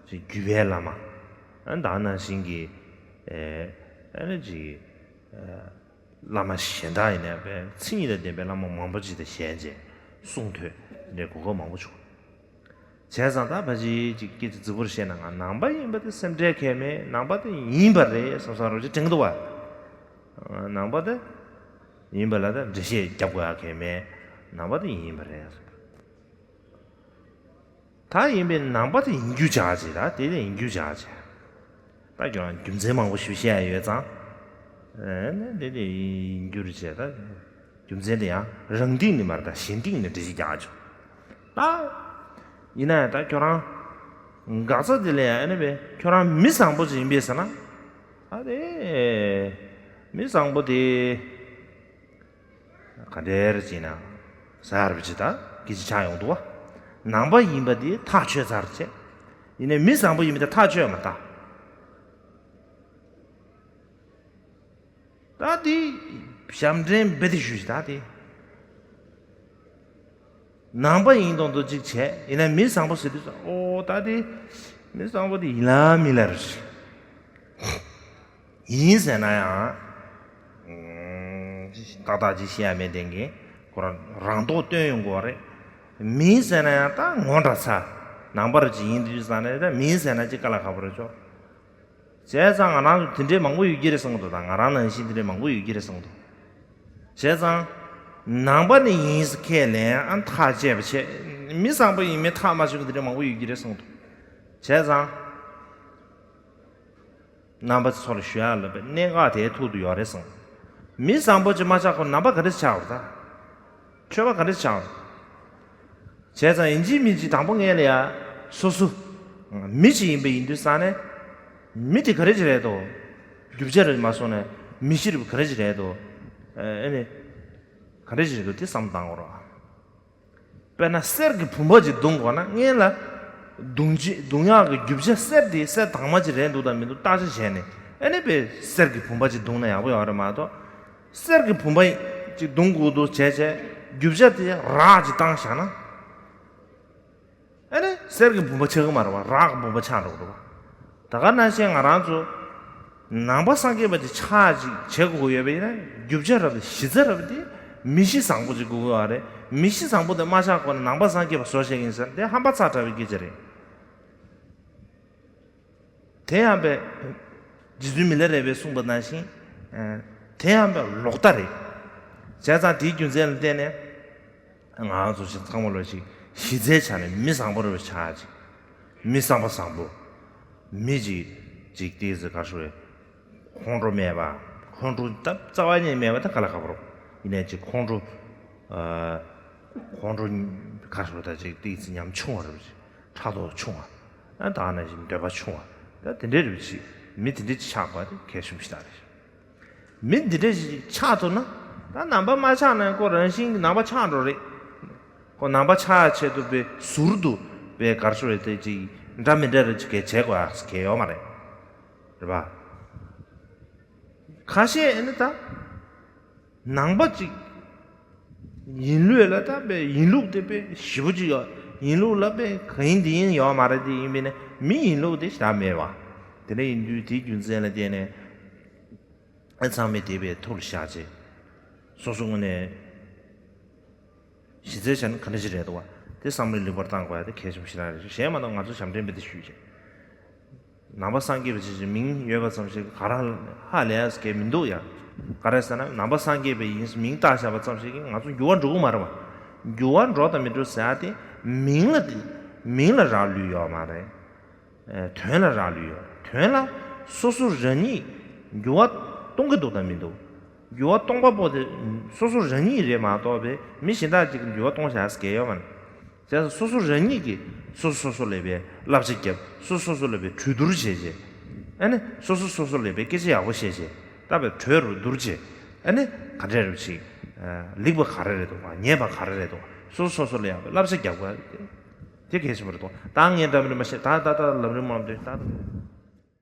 ཅིག་བརྒྱུད་པའི་བླ་མ་ཨ་ད་ནང་བཞིན་གྱི་ཨ་ནི་ཅིག་བླ་མ་གཞན་དག་ཡིན་ནའི་མཚན་ཉིད་དང་ལྡན་པའི་བླ་མ་མང་པོ་ཅིག་དང་ཞལ་མཇལ་གསུང་ཐོས་འདྲའི་གོ་སྐབས་མང་པོ་བྱུང་། བྱས་ཙང་ད་ཕ་ཅིག་ཅིག་སྐད་ཆ་རྫིག་པོར་བཤད་ན། ང་ནང་པ་ཡིན་པ་དེ་སེམས་ཁྲལ་གང་ཡང་མེད། ནང་པ་དེ་ཡིན་པ་རེད་བསམ་བསམ་རོ་ཅིག་དྲན་གི་འདུག་བ། ནང་པ་དེ་ཡིན་པ་ལ་ད་འགྲེལ་བཤད་རྒྱབ་དགོས་ཡ་གང་ཡང་མེད། ནང་པ་དེ་ཡིན་པ་རེད། ད་ཡིན་པའི་ནང་པ་དེ་ཡིན་རྒྱུ་བྱ་ཅིག་ད་དེ་དེ་ཡིན་རྒྱུ་བྱ་ཅིག་ད་ཁྱོད་རང་རྒྱུ་མཚན་མང་པོ་ཞིག་བཤད་ཡ་ཡོད་ཙང་། ཨེ་ནས་དེ་དེ་ཡིན་རྒྱུ་རེད་བྱས། ད་རྒྱུ་མཚན་དེ་ཡང་རང་སྟེང་ནས་མ་རེད། ད་གཞན་སྟེང་ནས་འགྲེལ་བཤད་རྒྱག་ཆོག་ད་ཡིན་ན་ཡང་ད་ཁྱོད་རང་འགག་རྩ་དེ་ལ་ཡང་ཨེ་ནས་བས་ཁྱོད་རང་མི་བཟང་པོ་ཅིག་ཡིན་པས་ཟེར་ན། ད་དེ་མི་བཟང་པོ་དེ། ག་འདྲ་རེད་ཅེ་ན། ཟ་ཡར་བ་ཅི་ད་སྐད་ཆ་ཆགས་ཡོང་འདུག་བ། ནང་པ་ཡིན་པ་དེ་ཐག་ཆོད་ཚར་བྱས། ཡིན་ནའི་མི་བཟང་པོ་ཡིན་པ་དེ་ཐག་ཆོད་མ་ད། ད་དེ་ཞབས་འདྲེན་རྦད་དེ་ཞུས་ཤིག་ད་དེ། ནང་པ་ཡིན་མདོག་མདོག་ཅིག་བྱས། ཡིན་ནའི་མི་བཟང་པོ་ཟེར་དུས་ཙང་། ཨོ་ད་དེ་མི་བཟང་པོ་དེ་ཡིན་ལ་མིན་ལ་རེད། ཡིན་ཟེར་ན་ཡང་ཏག་ཏག་ཅིག་བཤད་ཡ་མེད། དེང་གི་ཁོ་རང་རང་མདོག་སྟོན་ཡོང་གི་རེད། མིན་ཟེར་ན་ཡང་ད་ངོ་འདྲ་ཚ། ནང་པ་རུ་ཅིག་ཡིན་དུས་ཙང་ནས་ད་མིན་ཟེར་ན་ཅིག་དཀའ་ལས་ཁག་པོ་རེད་ཆོག་བྱས་ཙང་ང་རང་ཚོ་དེ་འདྲའི་མང་པོ་ཡོད་ཀྱི་རེད་བསམ་གི་འདུག་ད་ང་རང་ནང་བཞིན་དེ་འདྲའི་མང་པོ་ཡོད་ཀྱི་རེད་བསམ་གི་འདུག་བྱས་ཙང་། ནང་པ་ནི་ཡིན་ཟེར་ཁས་ལེན་ཨ་ཐག་བཅད་པ་བྱས། མི་བཟང་པོ་ཡིན་མིན་ཐག་མ་ཆོད་པ་དེ་འདྲ་མང་པོ་ཡོད་ཀྱི་རེད་གསུངས་འདུག་བྱས་ཙང་། ནང་པ་ཚོ་ལ་ཞུ་ཡག་ལ་པའི་གནད་འགག་དེའི་ཐོག་ཏུ་ཡོད་རེད་གསུངས། མི་བཟང་པོ་ཅིག་མ་ཆགས་གོང་ནང་པ་ག་རེ་ཆགས་པ་རེད་ད། ཆོས་པ་ག་འདྲ་ཆགས། བྱས་ཙང་ཡིན་གཅིག་མིན་གཅིག་དང་པོ་ངས་ལ་ཡ། སོ་སོ། མི་ཞིག་ཡིན་པ་ཡིན་དུས་ཙང་ནས། མི་དེ་ག་རེ་ཅིག་རེད་དོ། རྒྱུ་ཆ་རེད་མ་སོང་ནས་མི་གཤིས་རིག་པ་ག་རེ་ཅིག་རེད་དོ། ཨེ་ནི། ག་འདྲ་ཅིག་རེད་དོ་དེ་བསམ་བཏང་དགོས་རེད། དཔེར་ན་གསེར་གྱི་བུམ་པ་ཅིག་བརྡུང་དགོས་ན་སྔོན་ལ། བརྡུང་ཅི་བརྡུང་ཡག་གི་རྒྱུ་ཆ་གསེར་དེ་གསེར་དྭངས་མ་ཅིག་རེད་འདུག་དང་མི་འདུག་བརྟག་དཔྱད་བྱས་ནས་ཨེ་ནི་དཔེ་གསེར་གྱི་བུམ་པ་ཅིག་བརྡུང་ན་ཡག་པོ་ཡོད་རེད་མ་གཏོགས། གསེར་གྱི་བུམ་པ་ཅིག་བརྡུང་དགོས་འདུག་བྱས་བྱས་རྒྱུ་ཆ་དེ་རག་ཅིག་བཏང་བཞག་ན། ཨེ་ནི་གསེར་གྱི་བུམ་པ་ཆགས་ཀྱི་མ་རེད་བ། རག་གི་བུམ་པ་ཆགས་འགྲོ་གི་རེད་བ། ད་ག་ནང་བཞིན་ང་རང་ཚོ་ནང་པ་སངས་རྒྱས་པ་དེ་ཆགས་ཅིག་བྱེད་དགོས་ཀྱི་ཡོད་པ་ཡིན་ན་རྒྱུ་ཆ་རབ་དང་གཞི་རྩ་རབ་དེ་མི་གཤིས་བཟང་པོ་ཅིག་དགོས་ཀྱི་ཡོད་རེད། མི་གཤིས་བཟང་པོ་དེ་མ་ཆགས་གོང་ནས་ནང་པ་སངས་རྒྱས་པ་བཟོ་བྱེད་ཀྱི་ཡིན་ཟེར་དེ་ཧམ་པ་ཚ་དྲགས་པའི་སྐད་ཆ་རེད། དེ་ཡང་པས། རྗེ་བཙུན་མི་ལ་རས་པས་གསུངས་པ་ནང་བཞིན། ཨ། དེ་ཡང་པས་ལོག་ལྟ་རེད། བྱས་ཙང་དེའི་རྒྱུ་མཚན་ལ་བརྟེན་ནས། ང་ཚོ་ཞིག་ཚང་མ་ལོ་ཞིག་གཞི་རྩའི་ཆ་ནས་མི་བཟང་པོ་རེད་པས་ཆགས་ཅིག་མི་བསམ་པ་བཟང་པོ། མི་ཅིག་ཅིག་ཏིག་ཙི་ག་ཤོད་རེད། ཁོང་ཁྲོ་མེད་པ། ཁོང་ཁྲོ་ད་རྩ་བ་ཉིད་མེད་པ་ད་ག་ལ་ཁག་པོ་རེད། ཡིན་ནའི་ཅིག་ཁོང་ཁྲོ། ཨ། ཁོང་ཁྲོ་ག་ཤོད་ད་ཅིག་ཏིག་ཙི་ཉམ་ཆུང་བ་རེད་པས་ཅིག་ཕྲག་དོག་ཆུང་བ། ཨ། ད་ནང་བཞིན་འདོད་པ་ཆུང་བ། ད་དེ་འདྲའི་རེད་པས་ཅིག་མི་དེ་འདྲའི་ཅིག་ཆགས་པ་དེ་གལ་ཆེན་པོ་ཞིག་ད་རེད། མི་འདི་འདྲ་ཞིག་ཆགས་ཐུབ་ན། ད་ནང་པ་མ་ཆགས་ན་ཁོ་རང་བཞིན་གྱིས་ནང་པ་ཆགས་འགྲོ་རེད། ཁོ་ནང་པ་ཆགས་ཆེད་དུ་པའི་ཟུར་དུ་པའི་གར་ཤོར་བའི་དེ་ཅིག་འདྲ་མི་འདྲ་རེ་ཅིག་གས་བྱེད་དགོས་ཡག་གས་ཡོད་མ་རེད། རེད་པ། ཁ་ཤས་ཨེ་ནི་ད། ནང་པ་ཅིག་ཡིན་ལུགས་ལ་ད་པའི་ཡིན་ལུགས་དེ་པའི་ཞེ་པོ་ཅིག་ཡོད། ཡིན་ལུགས་ལ་པའི་ག་ཡིན་འདི་ཡིན་ཡོད་མ་རེད། དེ་ཡིན་པས་ན་མི་ཡིན་ལུགས་དེ་ཞེ་དྲག་མེད་པ། དེ་འདྲ་ཡིན་དུས་དེའི་རྒྱུ་མཚན་ལ་བརྟེན་ནས། ཨ། ཚང་མས་དེ་བས་ཐུགས་ལ་བཞག་བྱས། སོ་སོ་ངོས་ནས་གཞི་རྩའི་ཆ་ནས་ག་འདྲ་ཞིག་རེད་འདུག་བ། དེ་བསམ་བློའི་ལེགས་པར་བཏང་དགོས་ཡ་དེ་གལ་ཆེན་པོ་ཞིག་རང་རེད། གཞན་མ་གཏོགས་ང་ཚོ་ཞབས་འདྲེན་པ་དེ་ཞུས་བྱས། ནང་པ་སངས་རྒྱས་པ་ཅིག་ཅིག་མིང་ཡོད་པ་ཙམ་ཞིག་ག་རང་ཧ་ལས་ཡ་གས་མི་འདུག་ཡ། ག་རེ་ཟེར་ན་ནང་པ་སངས་རྒྱས་པ་ཡིན་མིང་བཏགས་བཞག་པ་ཙམ་ཞིག་གིས་ང་ཚོ་འགྱུར་བ་འགྲོ་གི་མ་རེད་བ། འགྱུར་བ་འགྲོ་དང་མི་འགྲོ་ཟེར་ཡ་དེ་མིང་ལ་དེ་མིང་ལ་རག་ལུས་ཡོད་མ་རེད། ཨ། དོན་ལ་རག་ལུས་ཡོད། དོན་ལ་སོ་སོ་རང་ཉིད་འགྱུར་བ་གཏོང་གི་འདུག་དང་མི་འདུག་འགྱུར་བ་གཏོང་པ་པོ་དེ་སོ་སོ་རང་ཉིད་རེད་མ་གཏོགས་པའི་མི་གཞན་དག་ཅིག་གིས་འགྱུར་བ་གཏོང་བཞག་ཟེར་གྱི་ཡོད་མ་རེད། བྱས་ཙང་སོ་སོ་རང་ཉིད་ཀྱིས་སོ་སོ་སོ་སོ་ལ་བའི་བསླབ་བྱ་བརྒྱབ། སོ་སོ་སོ་སོ་ལ་བའི་གྲོས་བསྡུར་བྱས་བྱས། ཨ་ནི་སོ་སོ་སོ་སོ་ལ་བའི་སྐད་ཆ་ཡག་པོ་བཤད་བྱས། ད་བའི་གྲོས་རུ་བསྡུར་བྱས། ཨ་ནི་ག་འདྲས་རུ་ཅིག་ལེགས་པ་ག་རེ་རེད་འདུག་ཉེས་པ་ག་རེ་རེད་འདུག་སོ་སོ་སོ་སོ་ལ་ཡག་པའི་བསླབ་བྱ་རྒྱག་དགོས། དེ་གལ་ཆེན་པོ་རེད་དོ། ད་ངས་འདྲ་མི་འདྲ་མ་བཤད། ད་ད་ད་ལམ་རིམ་མང་པོ་འདུག་ད།